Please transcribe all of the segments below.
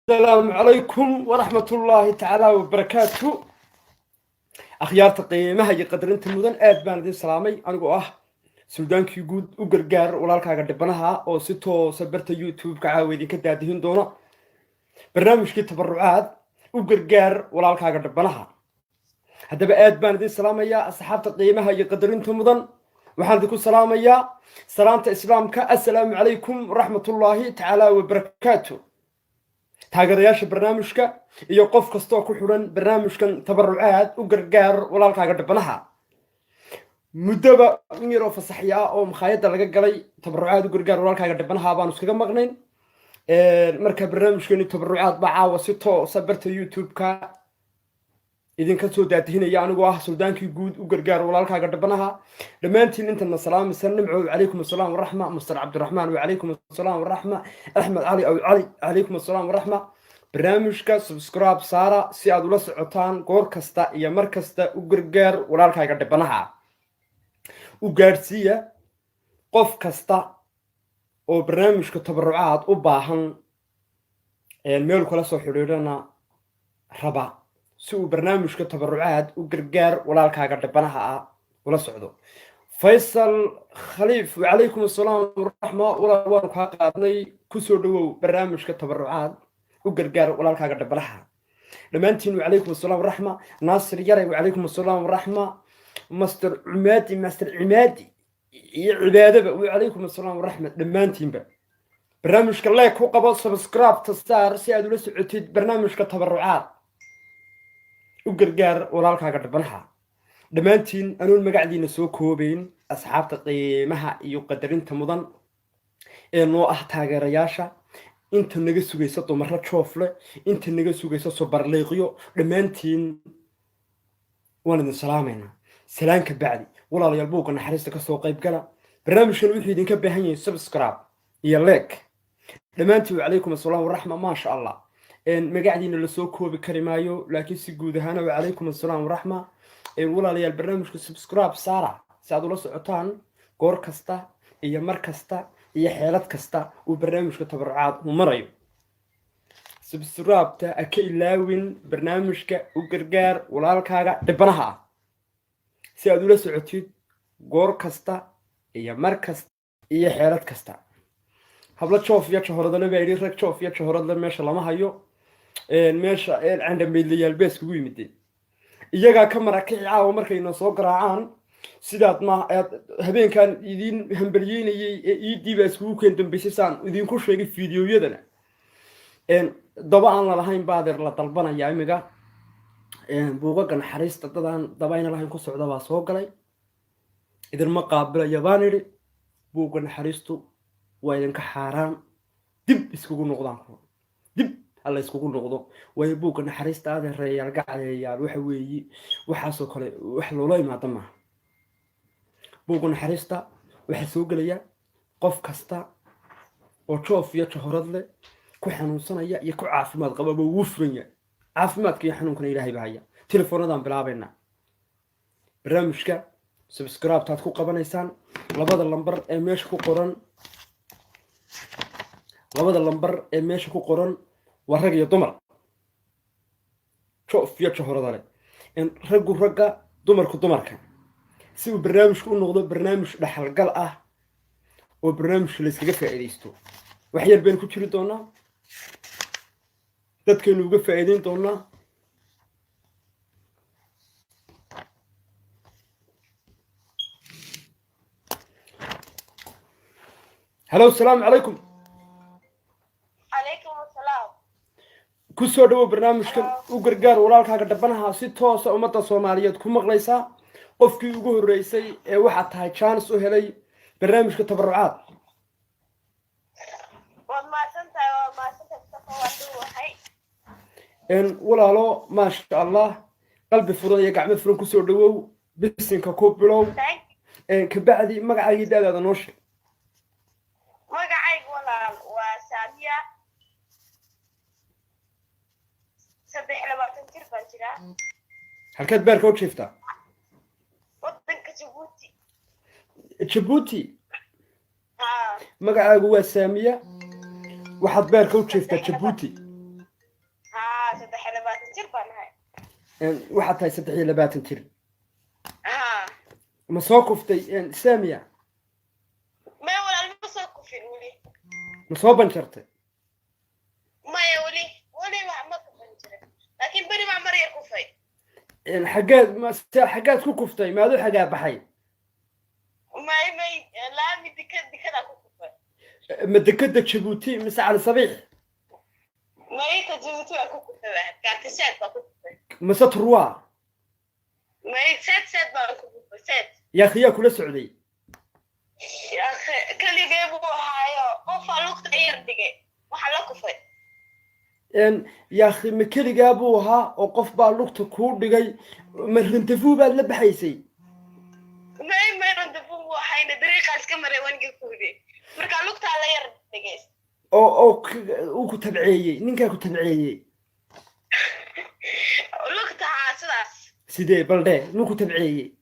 Asalaamu calaykum waraxmat ullaahi tacaala wabarakaatu. Akhyaarta qiimaha iyo qadarinta mudan, aad baan idin salaamay, anigoo ah suldaankii guud u gargaar walaalkaaga dhibanaha, oo si toosa barta YouTube-ka caawa idinka daadihin doona barnaamijkii tabarucaad u gargaar walaalkaaga dhibanaha. Haddaba aad baan idin salaamayaa, asxaabta qiimaha iyo qadarinta mudan. Waxaan idinku salaamayaa salaamta Islaamka: assalaamu calaykum waraxmatullaahi tacaala wabarakaatu. Taageerayaasha barnaamijka iyo qof kastoo ku xidhan barnaamijkan tabarucaad u gargaar walaalkaaga dhibanaha, muddoba in yaroo fasaxya ah oo makhaayadda laga galay tabarucaad u gargaar walaalkaaga dhibanaha baanu iskaga maqnayn. Marka barnaamijkeeni tabarucaad baa caawa si toosa barta YouTube-ka idinka soo daadihinaya, anigoo ah suldaankii guud u gargaar walaalkaaga dhibanaha. Dhammaantiin intana salaamaysan, Nimco, calaykum assalaam waraxma. Master Cabdiraxmaan, wacalaykum assalaam waraxma. Axmed Cali Aw Cali, calaykum assalaam waraxma. Barnaamijka subscribe saara si aad ula socotaan goor kasta iyo mar kasta u gargaar walaalkaaga dhibanaha. U gaadhsiiya qof kasta oo barnaamijka tabarucaad u baahan, meel kala soo xidhiidhana raba, si uu barnaamijka tabarucaad u gargaar walaalkaaga dhibanaha ah ula socdo. Faysal Khaliif, wacalaykum assalaam waraxma. Walaal, waanu kaa qaadnay. Kusoo dhawow barnaamijka tabarucaad u gargaar walaalkaaga dhibanaha. Dhammaantiin wacalaykum assalaam waraxma. Naasir Yaray, wacalaykum assalaam waraxma. Master Cumaadi, Master Cimaadi iyo Cibaadaba, wacalaykum assalaam waraxma. Dhammaantiinba barnaamijka like ku qabo, subscribe-ta saar, si aad ula socotid barnaamijka tabarucaad u gargaar walaalkaaga dhibanaha. Dhammaantiin, anuun magacdiina soo koobayn, asxaabta qiimaha iyo qadarinta mudan ee noo ah taageerayaasha, inta naga sugaysa dumaro joofle, inta naga sugaysa sobarliiqyo, dhammaantiin waan idin salaamaynaa. Salaanka bacdi, walaalayaal, buugga naxariista kasoo qayb gala. Barnaamijkan wuxuu idinka baahan yahay subscribe iyo like. Dhammaantiin wacalaykum assalaam waraxma. Maasha Allah, magacdiina lasoo koobi kari maayo, laakiin si guud ahaana wacalaykum assalaam waraxma. Walaalayaal, barnaamijka subscribe saara si aad ula socotaan goor kasta iyo mar kasta iyo xeelad kasta uu barnaamijka tabarucaad uu marayo. Subscribe-ta ha ka ilaawin barnaamijka u gargaar walaalkaaga dhibanaha ah, si aad ula socotid goor kasta iyo mar kasta iyo xeelad kasta. Hablo joof iyo jahoradle baa yidhi, rag joof iyo jahoradle meesha lama hayo. Meesha candhameydlayaal baa iskugu yimideen, iyagaa ka marakici caawa markayna soo garaacaan. Sidaad ma habeenkan idiin hambalyeynayey ee iidii baa iskugu keen dambeysay, saan idinku sheegay fiidiyoyadana. Daba aan lalahayn baadeer la dalbanayaa imiga. Buugaga naxariista dadaan daba ayna lahayn ku socda baa soo galay. Idinma qaabilaya baan idhi, buugga naxariistu waa idinka xaaraan. Dib iskugu noqdaan kuwa, dib hala iskugu noqdo, waayo buugga naxariista, adeereeyaal, gacdeeyaal, waxa weeye waxaasoo kale wax loola imaado maaha. Buugga naxariista waxaa soo gelaya qof kasta oo joof iyo jahorad leh, ku xanuunsanaya iyo ku caafimaad qababa wuu furan yahay. Caafimaadka iyo xanuunkana Ilaahay baa haya. Telefoonadaan bilaabaynaa. Barnaamijka subscribe-taad ku qabanaysaan labada lambar ee meesha ku qoran. Labada lambar ee meesha ku qoran waa rag iyo dumar joof iyo jahorada leh, raggu ragga, dumarku dumarka, si uu barnaamijku u noqdo barnaamij dhaxalgal ah oo barnaamijka la iskaga faa'iidaysto. Wax yar baynu ku jiri doonaa, dadkaynu uga faa'iideyn doonaa. Halo, asalaamu calaykum. Calaykum asalaam. Ku soo dhawow barnaamijkan u gargaar walaalkaaga dhabanaha. Si toosa ummadda Soomaaliyeed ku maqlaysaa. Qofkii ugu horreysay ee waxaad tahay chance u helay barnaamijka tabarucaad. Waad mahadsantahay, waad mahadsantahay, Mustafa, waan dhuwahay. Walaalo, maasha Allah, qalbi furan iyo gacmo furan kusoo dhawow. Bisinka ku bilow. Thank. Kabacdi magacaagii, daadaada noo sheeg. Magacaygu, walaal, waa Saamiya, 23 jir baan jiraa. Halkeed beerka u jiiftaa? Wadanka Jabuuti. Jabuuti. Magacaagu waa Saamiya, waxaad beerka u jeeftaa Jabuuti. Haa, 23 jir baan ahay. Waxaad tahay 23 jir. Haa. Ma soo kuftay, Saamiya? Maya walaal, ma soo kufin weli. Ma soo banjartay? Maya, weli weli wax ma kufan jirin, laakiin beri baa mar yar kufay. Xaggeed xaggaad ku kuftay? Maaduu xagaa baxay? May may, laami dikadaa ku kufay. Ma dekada Jabuuti mise Cali Sabiix? May, ta Jabuuti baa ku kufay, kaartisheed baa ku kufay. Mise Turwa? May, sept sept baan ku kufay, sept. Yaa khiyaa kula socday? Keligee buu ahaayo, qofaa lugta yar dhigay, waxaa la kufay. Yaakhi, ma keligaa buu ahaa oo qof baa lugta kuu dhigay? Ma rendez-vous baad la baxaysay? May may, rendez-vous buu ahayna, dariiqaas ka maray waniga kuude, marka lugtaa la yar dhigay. Oo uu ku tabceeyey, ninkaa ku tabceeyey? Lugta, haa, sidaas. Sidee baldhe nuu ku tabceeyey?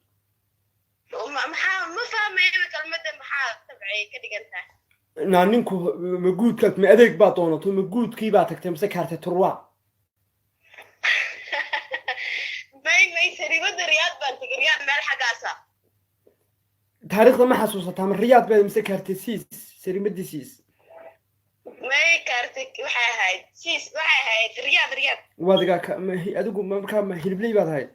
Maxaa? Ma fahmayo kelmadda. Maxaa tabceeyey ka dhigan tahay? Naa ninku ma guudkaad, ma adeeg baa doonato, ma guudkii baa tagtay mise kaarte turwa? May may, sariibada Riyaad baan tegay, Riyaad meel xaggaasa. Taariikhda ma xasuusataa? Ma Riyaad baad mise kaarte siis, sariimadii siis? May, kaarte waxay ahayd siis, waxay ahayd Riyaad, Riyaad. Waadigaa ka ma adigu markaa ma hilibley baad ahayd?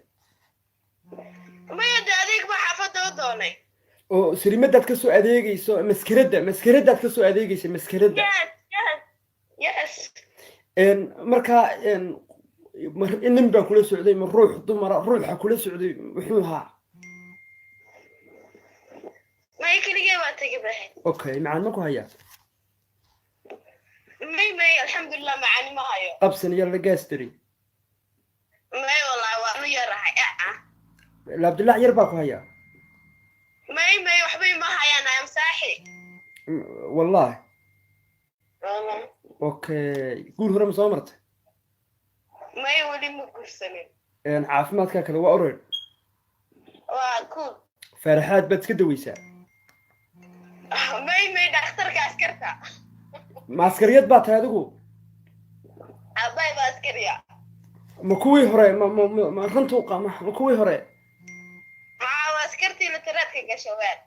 Maya, de adeeg baa xaafadda u doonay. Oo sariimadaad kasoo adeegayso, maskeradda, maskeradaad kasoo adeegaysa, maskeradda? Yes yes yes. Markaa nin baa kula socday ma ruux dumara, ruuxa kula socday wuxuu ahaa? May, keligee baa tegay bahayd. Okay, macaan ma ku hayaa? May may, alxamdulilah, macaani ma hayo. Qabsan iyo lagaastari? May wallahi, waanu yarahay. Laabdilaac yar baa ku hayaa? May may, waxbay ma hayaan, ayam saaxi. Wallahi? Okay, guur hore ma soo martay? May, weli ma guursanin. Caafimaadkaa kale waa oreer? Waa cool. Faaraxaad baad iska daweysaa? May may, dhakhtarka askarta. Ma askariyad baa tahay adigu? Aabbahay baa askariya. Ma kuwii hore ma runtuu ma kuwii hore? Haa, waa askartii lataraadka gasha weer.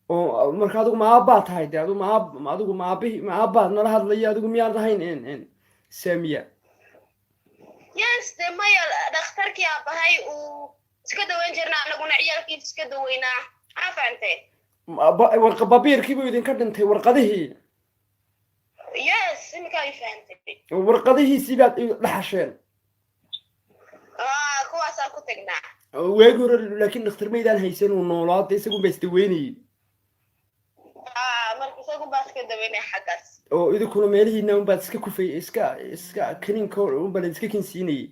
Oo marka adigu ma aabbaa tahay de? Adigu ma aab, adigu ma aabihi, ma aabbaad nala hadlaya? Adigu miyaan ahayn Saamiya? Yes, de maya, dhakhtarkii aabbahay uu iska daweyn jirnaa, anaguna ciyaalkiisa iska daweynaa, maxaa fahantay? Warqa babiirkii buu idinka dhintay, warqadihii? Yes, iminkaa i fahantay. Warqadihiisii baad dhaxasheen? Aa, kuwaasaa ku tagnaa. Waagi hore laakiin dhakhtar maydaan haysan, uu noolaa de, isagun baa isdaweynayey. Aa, marka isagun baa iska daweynaya xaggaas. Oo idinkuna meelihiina unbaad iska kufay, iska kaninka unbaa la iska kinsiinayey.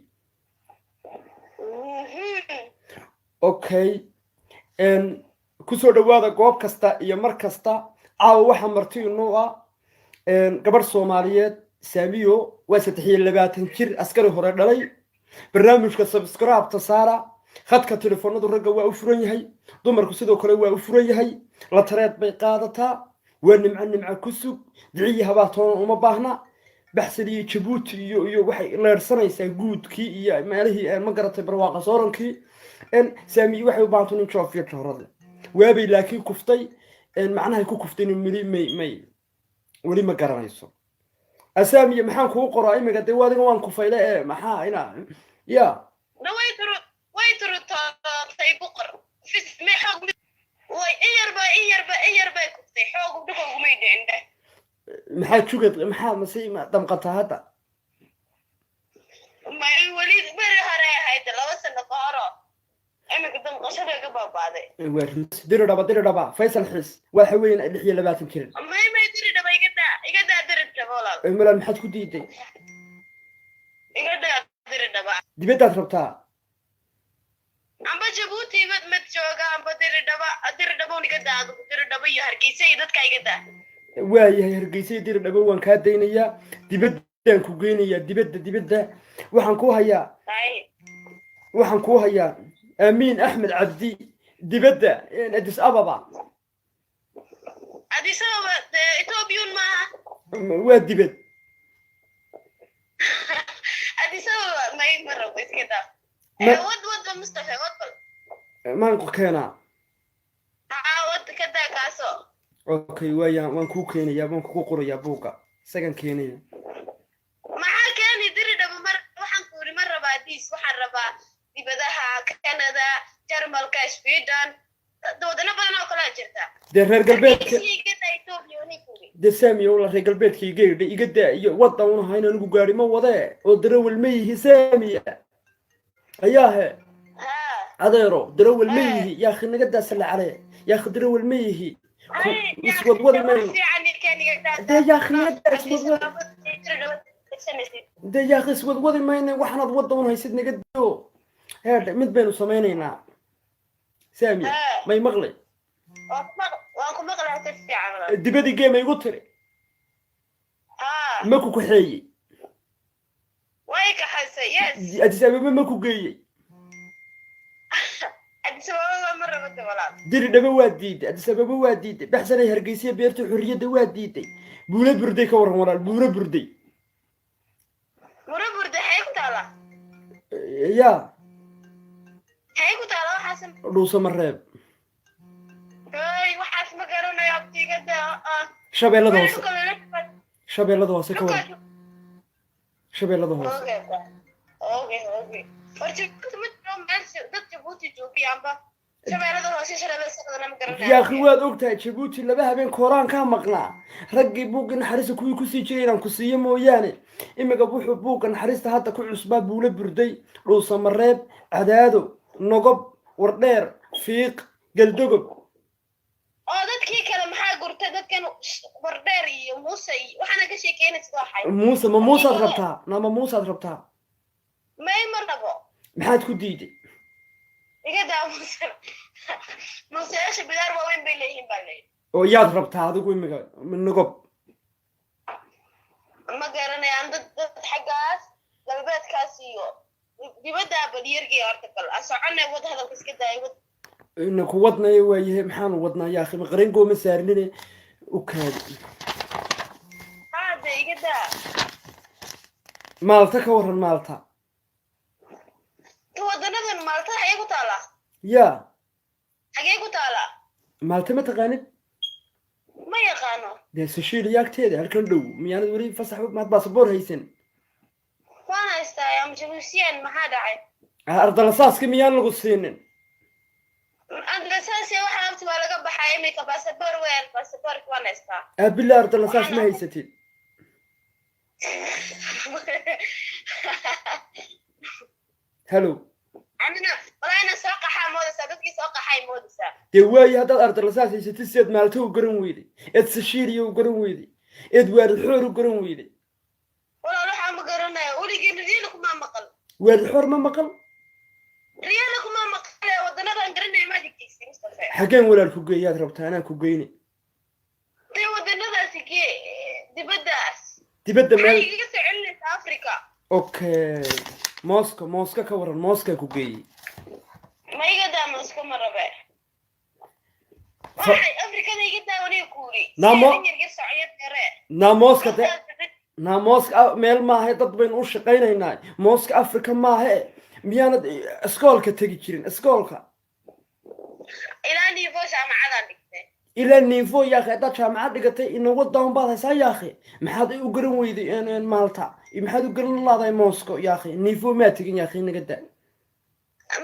Okay, kusoo dhawaada goob kasta iyo mar kasta. Caawa waxaa marti inuu ah gabadh Soomaaliyeed, Saamiyo, waa 23 jir, askari hore dhalay. Barnaamijka subscribe-ta saara. Khadka telefoonadu ragga waa u furan yahay, dumarku sidoo kale waa u furan yahay. La tareed bay qaadataa, waa Nimco, Nimco ku sug diciyi habaatoona uma baahna. Baxsan iyo Jabuuti iyo waxay leersanaysaa guudkii iyo meelihii, ma garatay, barwaaqa soorankii. Saamiye waxay u baahantay nin joofiyo joorade waabay, laakiin kuftay, macnahay ku kuftay weli may weli ma garanayso. Asaamiye, maxaan kugu qoraa imiga? Dee adiga waan kufayle ee maxaa ina ya? Way turu, way turutootay boqor fis may xoog way, in yarba in yarba in yar bay kuftay, xoog dhugogumay dhicin dheh. Maxaa jugad, maxaa mase ma damqataa hadda? May, weli beri hore ahayd, 2 sano ka horo, iminka damqashada ga baabaaday. Diri dhaba, diri dhaba, Faysal Xiis waxa weeyaan 26 jir. May may, diri dhaba iga daa, iga daa diri dhaba walaal. Malan, maxaad ku diiday? Iga daa diri dhaba. Dibaddaad rabtaa? Amba Jabuuti mad mad jooga, amba diri dhaba, diri dhaba un iga daa adigu, diri dhaba iyo Hargeysa iyo dadka iga daa. Waayahay, Hargeysa iyo diri dhaba waan kaa daynayaa, dibaddaan ku geynayaa. Dibadda, dibadda waxaan ku hayaa, waxaan kuu hayaa Amiin Axmed Cabdi, dibadda Addis Ababa. Addis Ababa dee Ethoobiyan maaha. Waa dibad. Addis Ababa may, ma rabo, iska daa. Wad wadba, Mustafa, wad bal. Maan ku keenaa? Haa, wad, ka daa kaaso. Okay, waaya, waan kuu keenayaa, waan kugu qorayaa buugga, isagan keenaya. Maxaa keeni? Diri dhaba mar waxaan ku yidhi ma rabaa Addis, waxaan rabaa dibadaha, Canada, Jarmalka, Sweden, wadano badan oo kalaa jirta. Dee reer galbeedka. Hargeysa iga daa, Ethiopia ni kuwi. Dee Saamiya, wala reer galbeedka iga idha, iga daa iyo wadda un ahayn, anigu gaari ma wadee oo darawal ma yihi. Saamiya ayaahe. Haa. Adeero, darawal ma yihi, yaakhi, naga daa, salla calee, yaakhi, darawal ma yihi. Iswadwadi mayno. Fiican ilkeen, iga daa. Dee yaakhi, naga daa iswadwadi. Dee yaakhi, iswadwadi mayne, waxaanaad wadda un haysid naga dio. Heedhe, mid baynu samaynaynaa, Saamiya. May maqlay? Waan ku maqlaa si fiican. Dibadii geema igu tiri. Haa. Ma ku kaxeeyey? Way kaxaysay, yes. Addis Ababa ma ku geeyey? Addis Ababa ma rabata, walaal. Diri dhaba waa diiday, Addis Ababa waa diiday, Baxsanay, Hargeysiya, beerta xorriyadda waa diiday. Buuro Burday ka warran, walaal? Buuro Burday. Muro Burde xay ku taala? Ya. Xay ku taala waxaas? Dhuuso mareeb. Hey, waxaas ma garanayo, abtigada ah. Shabeellada hoose, Shabeellada hoose ka warran, Shabeellada hoose. Okay, war Jabuuti ma jiro meel dad Jabuuti joogayaanba Shabeellada hoose, Shabeellada ma garanayo. Yaakhi, waad ogtahay Jabuuti laba habeen kooraan kaa maqnaa. Raggii buugga naxariista kuwii kusii jiray inaan ku siiyo mooyaane, imika wuxuu buugga naxariista hadda ku cusbaa Buulo Burday, Dhuusamareeb, Cadaado, Nogob, Wardheer, Fiiq, Galdogob. Oo dadkii kale maxaa gurtay? Dadkan Wardheer iyo Muuse iyo waxaana ka sheekeynaysa waxay. Muuse, ma Muusaad rabtaa? Nama Muusaad rabtaa? May, ma rabo. Maxaad ku diiday? Iga daa Muuse, Muuseyaasha bidaar waaweyn bay leeyihiin baa leeyihi. Oo yaad rabtaa adigu imika? Nogob? Ma garanayaan dad xaggaas galbeedkaas iyo dibaddaa badyargii horta. Bal a soconay, wad, hadalka iska daaya, wad. Ina ku wadnaya waayahe, maxaanu wadnaa, yaakhi? Ma qaran gooma saarnine, u kaadi. Haade, iga daa. Maalta ka warran, Maalta? Ta wadanadan Maalta xagee ku taalaa? Ya. Xagee ku taalaa? Maalta ma taqaanid? Ma yaqaano. Dee Sishiiliya agteeda, halkan dhow. Miyaanad weli fasax, maad baasaboor haysan? Waan haystaa, am Jabuusiyan, maxaa dhacay? Ardalasaaska miyaan lagu siinin? Andlasaasi waxa abti waa laga baxaa imika, baasaboor weyn, baasaboorka waan haystaa. Aabilla, ardalasaas ma haysatid? Hallo. Anina walaa inaan soo qaxaa moodaysaa, dadkii soo qaxay moodaysaa. Dee waayo, haddaad ardalasaas haysatid, sidaad Maalta u garan weyday, eed Sishiiliya u garan weyday, eed Waadixoor u garan weyday? Walaal, waxaa ma garanaya, weligeen riyaala kumaa maqal. Waadixoor ma maqal? Riyaala kumaa maqal, wadanadan garanaya maad igeysi, Mustafa. Xaggeen walaal ku geeyaad rabtaa? Anaa ku geyne. Dee wadanadaasi gee, dibaddaas. Dibadda maxay meel igaga soo celinaysaa Africa? Okay, Mooska, Mooska ka waran? Mooska ku geeyey. Ma iga daa, Mooska ma rabe. Waxay Afrikada iga daa, waniga kuuri. Yar yar socoyad dheere. Naa Mooska de, naa Mooska meel maahe, dad baynu u shaqaynaynaa. Mooska Africa maahe. Miyaanad iskoolka tegi jirin, iskoolka? Ilaa niveau jaamacadaan dhigtay. Ilaa niveau, yaakhi, haddaad jaamacad dhigatay, ina wadan baad haysaa, yaakhi. Maxaad u garan weyday Maalta? Maxaad u garan laadahay Moscow, yaakhi? Niveau maa tegin, yaakhi, naga da.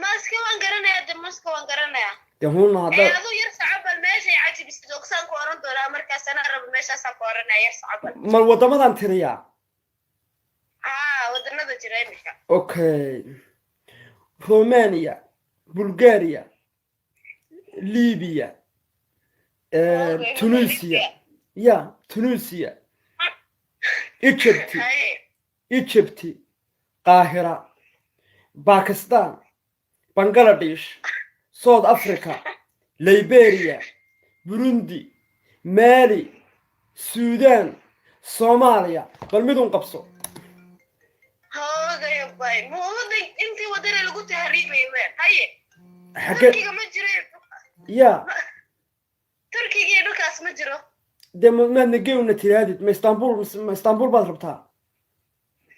Mooska waan garanayaa de, Mooska waan garanayaa. Dee huuna haddaad Aduu yar soco bal, meeshay cajibisay dogsaan ku oran doonaa markaas, anaa rabo meeshaasaan ku oranaya, yar soco bal. Ma waddamadan tiriyaa? Haa, wadanada jira imika. Okay, Romania, Bulgaria, Libya, Tunisia, ya Tunisia, Egypt. Haye. Egypt, Qaahira, Pakistan, Bangladesh, South Africa, Liberia, Burundi, Mali, Sudan, Soomaaliya. Bal midun qabso. Hoogayo bay ma wadan intii wadana lagu tahriibayo ween, haye. Xagge? Turkiga ma jiro. Ya. Turkiga iyo dhulkaas ma jiro. Dee maadna geewna tiraadid, ma Istanbul, ma Istanbul baad rabtaa?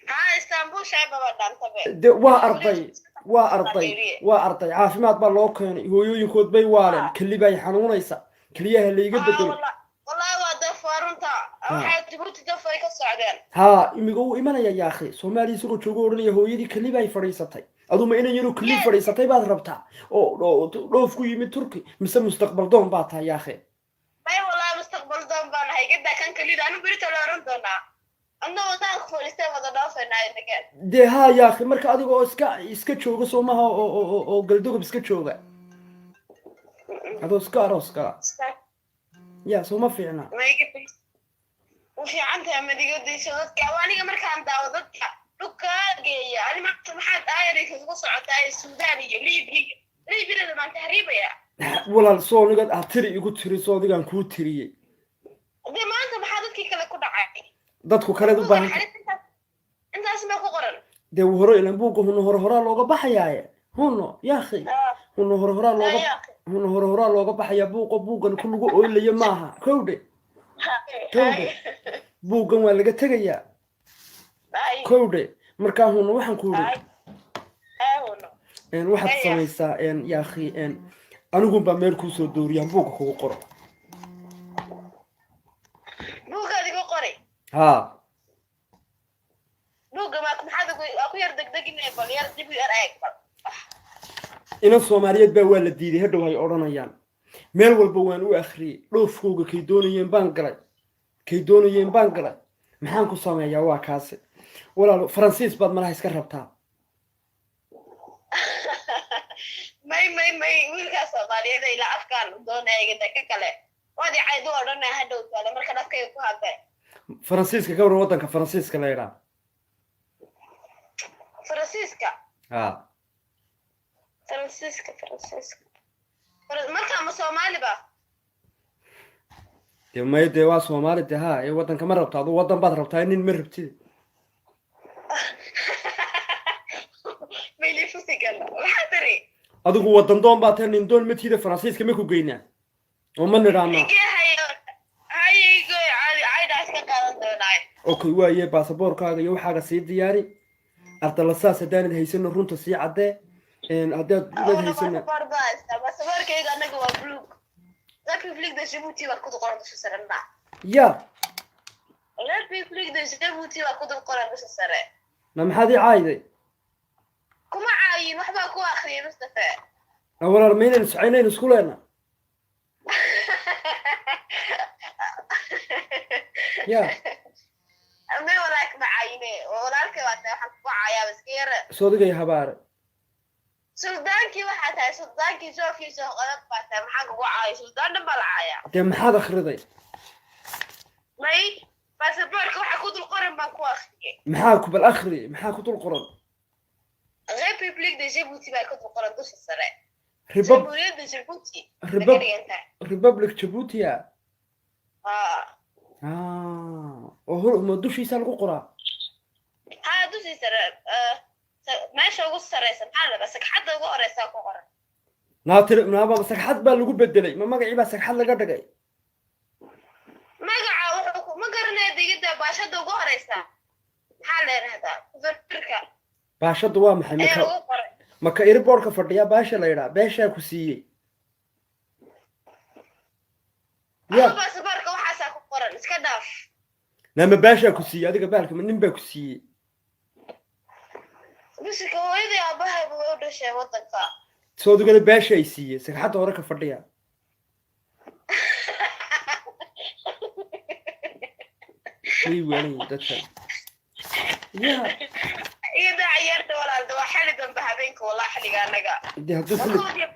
Haa, Istanbul shaababa dhaantabe. De waa arday, waa arday, waa arday. Caafimaad baa loo keenay, hooyooyinkood bay waaleen, keli bay xanuunaysa, keliyaha layga bedelo. Wallahi waa daf, waa runta. Waxay Jabuuti daf ay ka socdeen. Haa, imiga uu imanaya yaakhi, Soomaaliya isagoo joogo odhanaya hooyadii keli bay fadhiisatay. Aduma inan yaroo keli fadhiisatay baad rabtaa oo dhoof ku yimid Turki, mise mustaqbal doon baa tahay, yaakhi? May, wallahi mustaqbal doon baan ahay. Gadaa kan kelida anu berito la oran doonaa, adna wadaan ku fadhiistay, wada dhoofaynaa inageen. Dee haa yaakhi, marka adiga oo iska jooga soomaha, oo Galdogob iska jooga, adoo iska aroos gala ya, sooma fiicna? U fiican tahay madigadayso dadka. Aniga markaan daawo dadka dhulkaa geeya, ani maanta maxaad aayaraysa ugu socotaa Suudaan iyo Liibiya? Liibiyada baan tahriibaya. Walaal, soonigaad aad tiri igu tiri, soodigaan kuu tiriyey. Dee maanta maxaa dadkii kale ku dhacay? Dadku kaleed u baahan. Intaas ma ku qoran? Dee hore ilan buugga huno hore horaa looga baxayaaye, huno yaakhi, huno hore horaa looga, huno hore horaa looga baxayaa buuqa. Buuggan ku lagu oylayo maaha, kowdhe, kowdhe, buuggan waa laga tegayaa, kowdhe. Markaa huno waxaan ku iri, waxaad samaysaa yaakhi, anigun baa meel kuusoo dooriyaan, buugga kugu qoro. Buuggaad igu qoray? Haa. Buugga ma maxaad waa ku yar degdegine, bal yar dib u yar eeg bal. Inan Soomaaliyeed baa waa la diiday, hadhow hay odhanayaan. Meel walba waan u akhriyey, dhoofkooga kay doonayeen baan galay, kay doonayeen baan galay. Maxaan ku sameeyaa? Waa kaasi walaalo. Faransiis baad malaha iska rabtaa? May, may, may, wiilkaa Soomaaliyeed ilaa afkaan doonaya ka kale waad icayd u odhanaya hadhow kale markaan afkayga ku hadlay. Faransiiska ka waran, waddanka Faransiiska la yidhaa? Faransiiska? Ha. Faransiiska, Faransiiska marka ma Soomaali ba? Dee may, dee waa Soomaali de. Ha, ee waddanka ma rabta adu? Waddan baad rabtaa, nin ma rabtid. Maxaa tiri? Adigu waddan doon baa tahay, nin doon ma tiida. Faransiiska ma ku geynaa oo ma nidhaanaa? Okay, waaye baasaboorkaaga iyo waxaaga sii diyaari. Ardalasaas haddaanad haysano, runta sii caddee, haddaad inaad haysano. Baasaboorkayga anaga waa buluug, Republic de Djibouti baa ku qoran dusha sare. Ya. Republic de Djibouti baa ku dul qoran dusha sare. Na maxaad ii caayday? Kuma caayin, waxbaa ku akhriyay, Mustafa. Walaal, ma inaynu socaynaynu isku leena ya? May, walaa kuma caayine, walaalkay waa tahay, waxaan kugu caayaa iska yara. Soodigay habaare. Suldaankii waxaa tahay, suldaankii soofkiisa qodob baa tahay. Maxaan kugu caayay? Suldaan dhan baa la caayaa. Dee maxaad akhriday? May, baasaboorka waxa ku dul qoran baan ku akhriyay. Maxaa ku bal akhri, maxaa ku dul qoran? Republic de Djibouti baa ku dul qoran dusha sare. Jamhuuriyadda Djibouti. Republic Djiboutia. Oo hor ma dushiisa lagu qoraa? Haa, dushii sare, meesha ugu sareysa, maxaa la dhahaa, sagxadda ugu horeysa ku qoran. Naatir naaba sagxad baa lagu bedelay? Ma magacii baa sagxad laga dhigay? Magaca wuxuu ma garanaya digida baashada ugu horeysa, maxaa la yidhahdaa, kuvertirka. Baashaddu waa maxay? Maka maka airportka fadhiya baasha la yidhaha, beeshaa ku siiyey? Ya baasaboorka waxaasaa ku qoran, iska dhaaf. Nama baashaa ku siiyey adiga baalka, ma nin baa ku siiyey? Bisika hooyadii aabahayba way u dhasheen waddanka. Soodigana baasha ay siiyey, sagxadda hore ka fadhiya. Way waalan dadka ya. Iyo daa ciyaarta walaalda, waa xili dambe habeenka, walaa xiliga anaga. Dee hadduu xili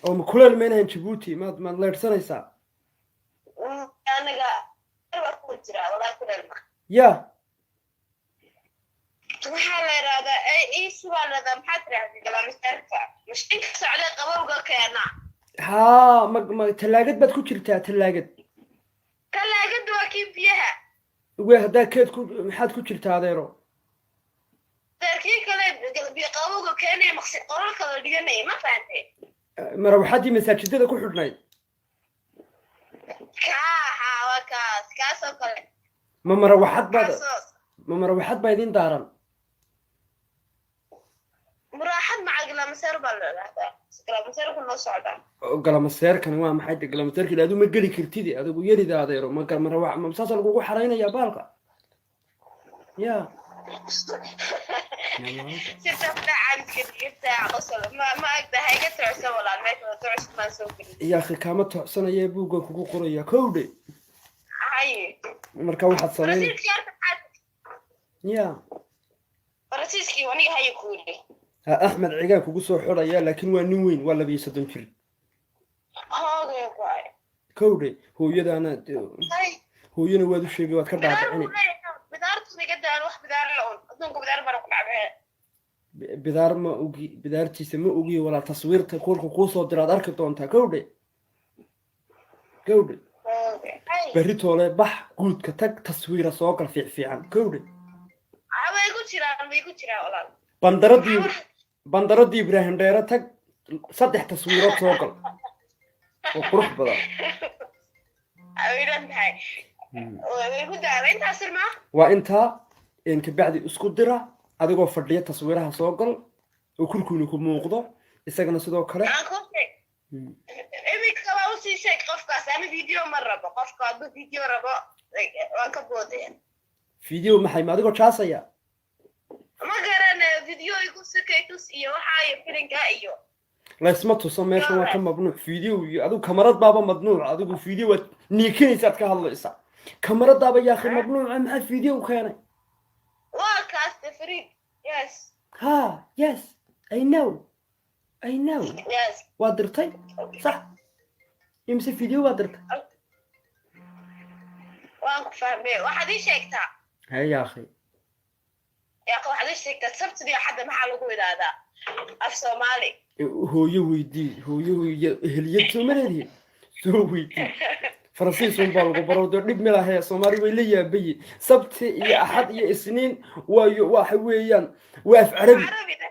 oo ma kuleel maynahan Jabuuti, maad leydhsanaysaa? Anaga waa ku jira walaa kuleel ma. Ya. Waxaa la yidhahdaa AC baa la yidhahdaa, maxaa tiraahdaa, galaamishaarka mashiinka socday qabowga keena. Haa, ma tallaagad baad ku jirtaa, tallaagad? Tallaagadu waa kii biyaha. We haddaa keed ku maxaad ku jirtaa, adeero? Kii kale biyo qabowga keenaya, maqsi qoralka la dhiganaya, ma fahantay? Marawaxadii masaajidada ku xidhnayd. Kaa haa, waa ka. Waxaasoo kale. Ma marawaxad baad Waxaasoo Ma marawaxad baa idin daaran? Muraaxad maca galamaseer baa la dhahdaa. Galamaseerku noo socdaa. Oo galamaseerkani waa maxay de? Galamaseerka ila adigu ma geli kartid, adigu yarida, adeero. Ma marawax ma saasa lagugu xaraynayaa baalka ya? Sirta caadka dhigta qosol ma agdahay iga tocsan, walaal. Meesha waa tocsan, maan soo gelin. Yaa akhi, kaama tocsanaya, buuggan kugu qoraya, kowdhe. Haye. Marka waxaad samayn Faransiiskii horta maxaad ya? Faransiiskii aniga haye ku yidhi. Ha, Axmed Cigaan kugu soo xidhaya, laakiin waa nin weyn, waa 32 jir. Hoogay waay. Kowdhe, hooyadaana Hay. hooyana waad u sheegay, waad ka Bidaar dhaadhicini. Buu leeyahay, bidaartu iga daan, wax bidaar la un adduunka bidaar bana ku dhacbee. Bidaar ma ogi, bidaartiisa ma ogi, walaa taswiirta kuulka kuu soo diraad arki doontaa, kowdhe, kowdhe. Hoogay hay. Berri toole bax, guudka tag, taswiira soo gal fiic fiican, kowdhe. Ah, way ku jiraan, way ku jiraan, walaal. Bandaradii, bandaradii Ibraahim Dheere tag, saddex taswiirood soo gal oo qurux badan. Way dhan tahay, way ku daala intaas irmaa. Waa intaa een kabacdi isku dira, adigoo fadhiya taswiiraha soo gal oo kurkuuna ku muuqdo, isagana sidoo kale. Aan ku sheeg. Iminka waa usii sheeg qofkaas, ani video ma rabo. Qofka hadduu video rabo, waan ka boodaya. Video maxay? Ma adigoo jaasaya? Ma garanayo, video igu sukay tus iyo waxaa iyo filinka iyo Laysma tuso meeshan, waa ka mamnuuc video. Iyo adigu kamarad baaba mamnuuc. Adigu video waad niikinaysaad ka hadlaysaa, kamaradaaba yaakhi mamnuuca. Maxaa video keenay? Waa kaas de Fariid, yes. Ha, yes, I know, I know. Yes. Waa dirtay, sax? Imise video waa dirtay? Waan ku fahmay. Waxaad ii sheegtaa. Haye yaakhi. Yaaq, waxaad ii sheegtaa, Sabtidii Axadda maxaa lagu idhaahdaa af Soomaali? Hooyo weydii, hooyo hooyo eheliyad soo ma leedihi? Soo weydii. Faransiis un baa lagu baro dee, dhib ma lahe. Soomaali way la yaabaye. Sabti iyo Axad iyo Isniin waayo waxa weeyaan waa af Carabi. Carabi de.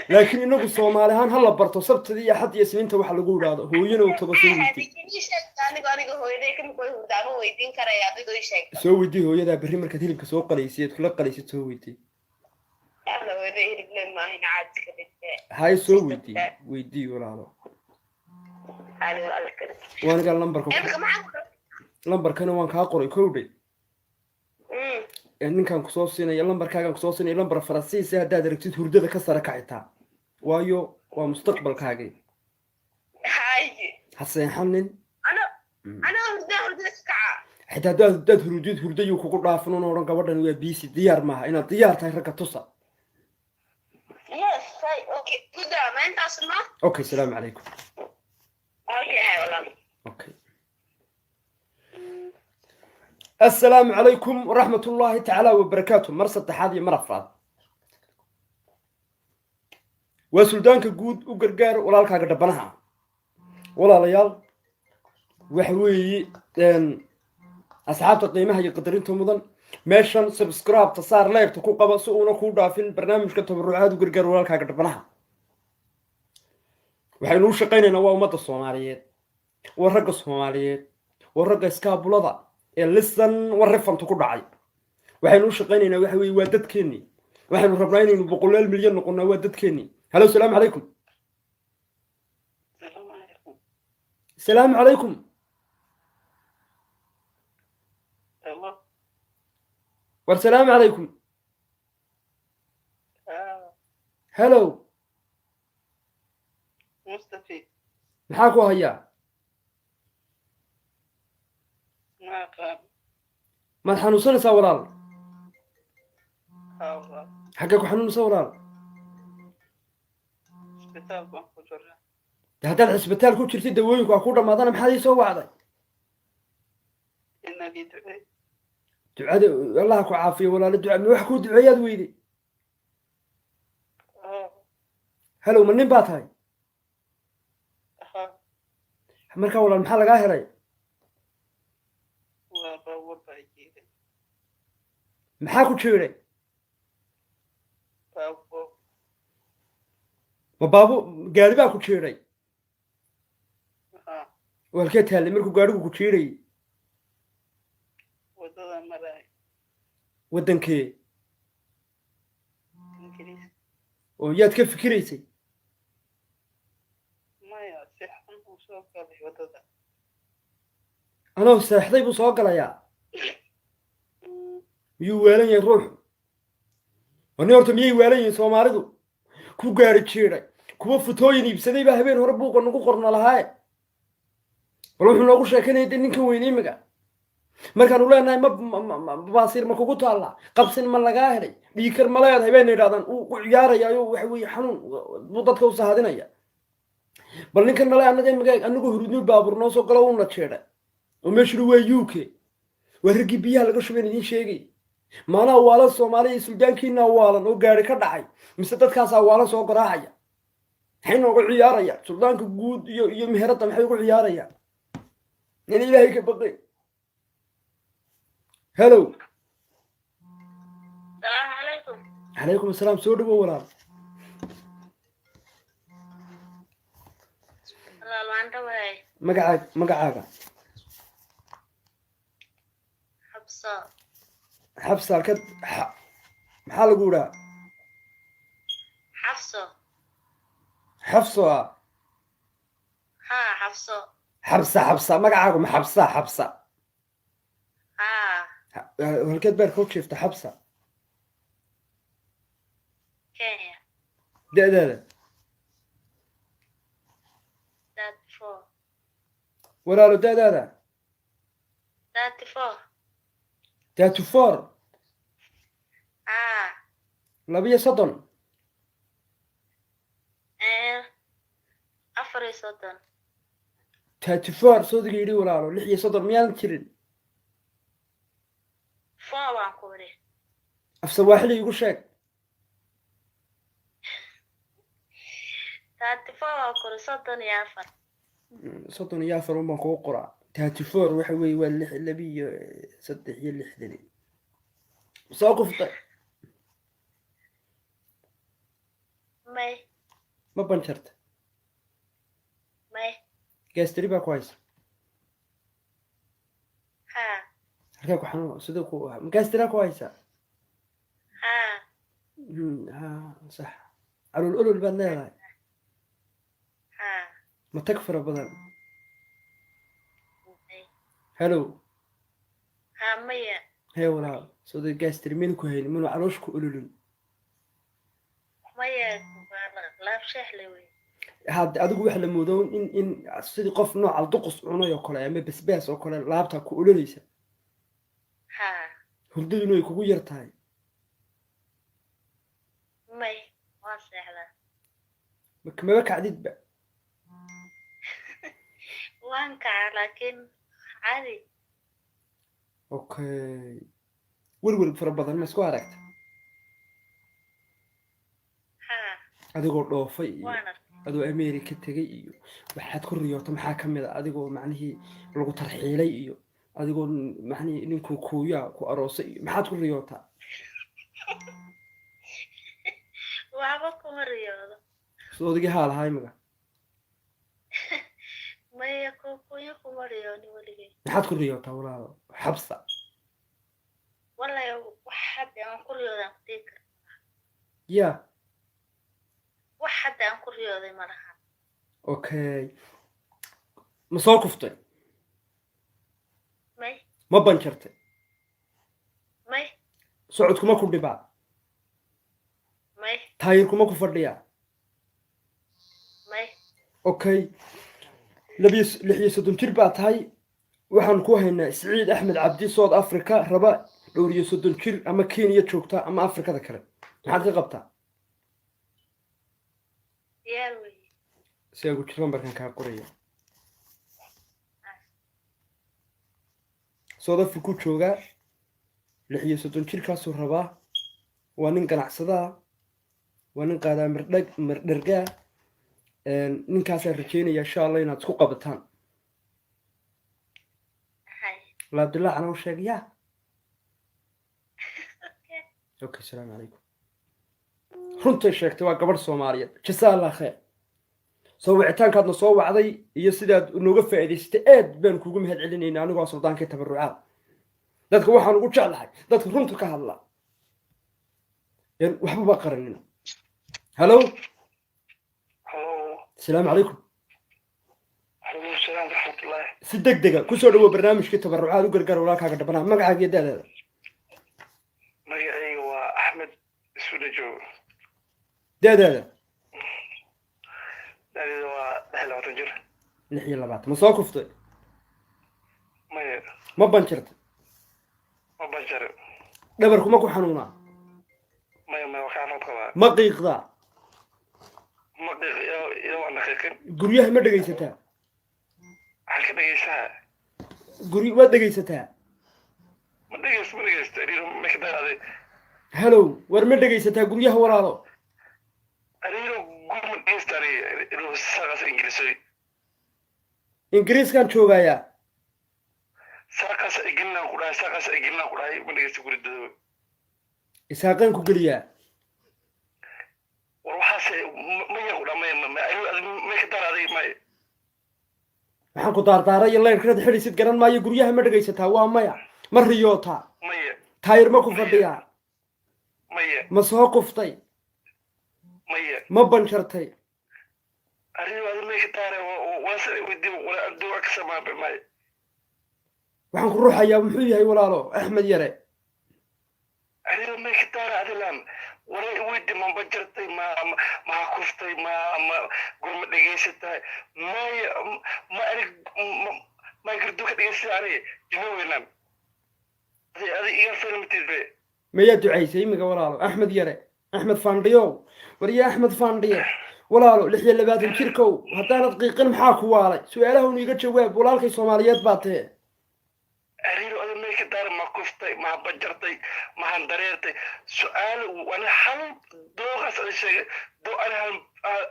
Laakiin inagu Soomaali ahaan ha la barto Sabtida iyo Axad iyo Isniinta waxa lagu idhaahdo. Hooyana uu tago, soo weydii. Ii sheegta aniga hooyaday kamid way hurdaa, ma weydiin karaya. Adigoo ii sheegta. Soo weydii hooyadaa berri markaad hilibka soo qalaysid, kula qalaysid, soo weydii. Alla, hooyaday hilible maahin, caadka dhinte. Hay, soo weydii, weydii walaalo. Aniga alka. Waanigaa lambarka. Imika maxaa ku Lambarkana waan kaa qoray, kowdhe. Ee ninkaan kusoo siinaya lambarkaagaan kusoo siinaya, lambar Faransiisa haddaad aragtid hurdada ka sare kacitaa, waayo waa mustaqbalkaagii. Haye. Ha seexanin. Ana ana hurda hurdada ka kaca. Xitaa haddaad hurdid, hurdayuu kugu dhaafin una odhan gabadhan waa biisi, diyaar maaha. Inaad diyaar tahay ragga tusa. Yes, hay, okay, gudaa ma intaas ma Okay, salaamu calaykum. Okay, hay walaal. Okay, assalaamu calaykum waraxmat ullaahi tacaala wabarakaatu. Mar saddexaad iyo mar afraad, waa suldaanka guud, u gargaar walaalkaaga dhabanaha. Walaalayaal, waxa weeye asxaabta qiimaha iyo qadarinta mudan, meeshan subscribe-ta saar, leebta ku qaba si uuna kuu dhaafin barnaamijka tabarucaad u gargaar walaalkaaga dhabanaha. Waxaynu u shaqaynaynaa waa ummadda Soomaaliyeed, waa ragga Soomaaliyeed, waa ragga iskaabulada ee lisan war rifanta ku dhacay. Waxaynu u shaqaynaynaa waxa weeye waa dadkeennii. Waxaynu rabnaa inaynu boqolaal milyan noqonnaa, waa dadkeennii. Hello, salaamu calaykum. السلام عليكم. Salaamu calaykum. Hello. War salaamu calaykum. آه. Hello. مصطفى. Maxaa ku hayaa? ما قام. Maad xanuunsanaysaa, walaal? الله. Xaggee ku xanuunaysaa, walaal? اسبitaal baan ku jiraa. De haddaad cisbitaal ku jirtid, dawooyinku waa ku dhammaadana, maxaad ii soo wacday? Inagii ducey. Ducada Allaha ku caafiyo, walaalo. Duca ma wax kuu duceeyaad weyday? آه. Hello, ma nin baa tahay? ها. Markaa walaal, maxaa lagaa helay? Waa baabuur baa jiiday. Maxaa ku jiiday? Baabuur. Ma baabu gaari baa ku jiiday? ها. Walkee taallay markuu gaarigu ku jiidayay? Waddankee? Ingiriis. Oo yaad ka fikiraysay? Maya, si xun uu soo galay waddada. Anoo seexday buu soo galayaa. Miyuu waalan yahay ruuxu? Wani horta miyay waalan yihiin Soomaalidu? Ku gaari jiiday kuwa futooyin iibsaday baa habeen hore buuqa nagu qorna lahaaye. Bal wuxuu noogu sheekanaya de ninkan weyn imiga markaanu leenahay ma baasiir ma kugu taallaa, qabsin ma lagaa helay, dhiikar ma leedahay, bayna yidhahdaan uu ku ciyaarayaayo. Waxa weeye xanuun buu dadka u sahadinaya. Bal ninkan nale annaga imiga anagoo hurudnuu baabuur noo soo galo, uuna jeedhay oo meeshuna waa UK. Waa raggii biyaha laga shubayn idiin sheegay. Maanaa waalan Soomaaliya iyo suldaankiinaa waalan oo gaari ka dhacay, mise dadkaasaa waalan soo garaacaya? Maxay nooga ciyaarayaan suldaanka guud iyo meheradda? Maxay ugu ciyaarayaan in Ilaahay ka baqay? Hello. Salaamu calaykum. Calaykum asalaam, soo dhawow walaal. Walaal, waan dhawahay. Magacaaga, magacaaga? Xabso. Xabsa, halkad maxaa lagu idhaa? Xafso. Xafso ah? Haa, Xafso. Xabsa, Xabsa, magacaagu ma Xabsa? Xabsa? Haa. Halkeed beerka u jiifta, Xabsa? Kenya. Da'daada? 34. Walaalo, da'daada? 34. 34? Haa. 32? 34. 34 soodiga yidhi walaalo, 36 miyaadan jirin? Four waan ku idhi. Af Sawaaxili igu sheeg. 34 waan ku idhi, 34. 34 un baan kugu qoraa. 34 waxa weeye waa lix labiyo saddex iyo lixdan. Soo kuftay? May. Ma banjarta? May. Gaastari baa ku haysa? Haa. Halkee ku xanuun, sidee ku ma gaastiraa ku haysa? Haa. Ha, sax. Calool olol baad leedahay? Haa. Ma tag fara badan? May. Hello? Haa, maya. Hee walaal, sooda gaastari mayna ku haynin, manu caloosh ku ololin? Maya, waa laab sheexle wey. Hadda adigu waxa la moodo in sidii qof nooca duqus cunay oo kale ama basbaas oo kale laabta ku ololeysa. Haa. Hurdaduna ay kugu yar tahay? May, waan seexdaa. Maba kacdidba? Waan kacaa, laakiin caadi. Okay, werwer fara badan ma isku aragta? Haa. Adigoo dhoofay iyo Waan arkay. adoo America tegay iyo waxaad ku riyoota maxaa ka mid a? Adigoo macnihii lagu tarxiilay iyo adigoo macnihii ninkuu kuuyaa ku aroosay iyo maxaad ku riyootaa? Waxba kuma riyoodo. Soo odigii haa lahaa imaga? Maya, kukuyo kuma riyooni weligay. Maxaad ku riyootaa, walaalo Xabsa? Wallahi wax hadda aan ku riyooday aan ku dhihi karo. Ya? Wax hadda aan ku riyooday ma laha. Okay, ma soo kuftay? May. Ma banjartay? May. Socodkuma ku dhibaa? May. Taayirkuma ku fadhiyaa? May. Okay, 36 jir baa tahay. Waxaan ku haynaa Siciid Axmed Cabdi, South Africa, raba dhowr iyo soddon jir ama Kenya joogta ama Afrikada kale. Maxaad ka qabtaa? Diyaar wey. Si ay ku jir lambarkan kaa qoraya. South Africa joogaa, 36 jirkaasuu rabaa. Waa nin ganacsadaa, waa nin qaadaa mirdhag mirdhergaa. Ninkaasaan rajeynaya insha Allah inaad isku qabataan. Hay. Laabdilaacana u sheeg ya. Okay, asalaamu calaykum. Runtay sheegtay, waa gabadh Soomaaliyeed. Jasaa Allah khayr. Soo wicitaankaadna soo wacday iyo sidaad nooga faa'iidaysatay aad baan kuugu mahad celinaynaa. Anigoo ah suldaankii tabarucaad, dadka waxaan ugu jeclahay dadka runta ka hadla. Waxbaba qaranin. Hello. Hello. Asalaamu calaykum. Calaykum asalaam waraxmatullaahi. Si deg dega kusoo dhawow barnaamijkii tabarucaad u gargaar walaalkaaga dhabanaha. Magacaaga iyo da'daada? Magacayga waa Axmed, Isula joogo. Da'daada? Da'deeda waa 26 jir. 26. Ma soo kuftay? Maya. Ma banjartay? Ma banjarin. Dhabarku ma ku xanuunaa? Maya, maya, waa ka caafimaad qabaa. Ma qiiqdaa? Ma qiiq, ila waan dhaqiiqin. Guryaha ma dhegaysataa? Waxaan ka dhegeysaa. Guri waad dhegaysataa? Ma dhegeysto, ma dhegeysto. Ariiro ma ka daaday. Hello, war ma dhegaysataa guryaha, walaalo? Ariiro gur ma dhegeysta ariiro saaqaas ingilisoy. Ingiriiskaan joogayaa. Saaqaas igelinaan ku dhahay, saaqaas igelinaan ku dhahay, ma dhegeysta guridadooda. Isaaqaan ku geliyaa. War waxaase maya ku dhaha, maya, maya, ariiro may ka daaraaday, maya. Waxaan ku daardaaray iyo leyrkanaad xidhisid garan maayo. Guryaha ma dhegaysataa? Waa maya. Ma riyootaa? Maya. Taayir ma ku fadhiyaa? Maya. Ma soo kuftay? Maya. Ma banjartay? Ariiro adi may ka daare waase weydii wala adduunka ka samaabay, maya. Waxaan ku ruxayaa muxuu yahay, walaalo Axmed Yare? Ariiro may ka daare adilan wala weydi ma banjartay, ma ma kuftay, ma gurma dhegeysatahay, maya, ma anig ma gardo ka dhegeysatay ani jimo weynaan adi adi iga filmtid be. Mayaa ducaysay imiga, walaalo Axmed Yare, Axmed Fandhiyow? Warye Axmed Fandhiye, walaalo 26 jirkow, haddaanad qiiqin maxaa ku waalay? Su-aalaha un iga jawaab, walaalkay Soomaaliyeed baa tee. Ariiro adi may ka daare ma kuftay, ma banjartay, mahan dareertay, su-aal ani hal dooqaas adi sheegay doo ani hal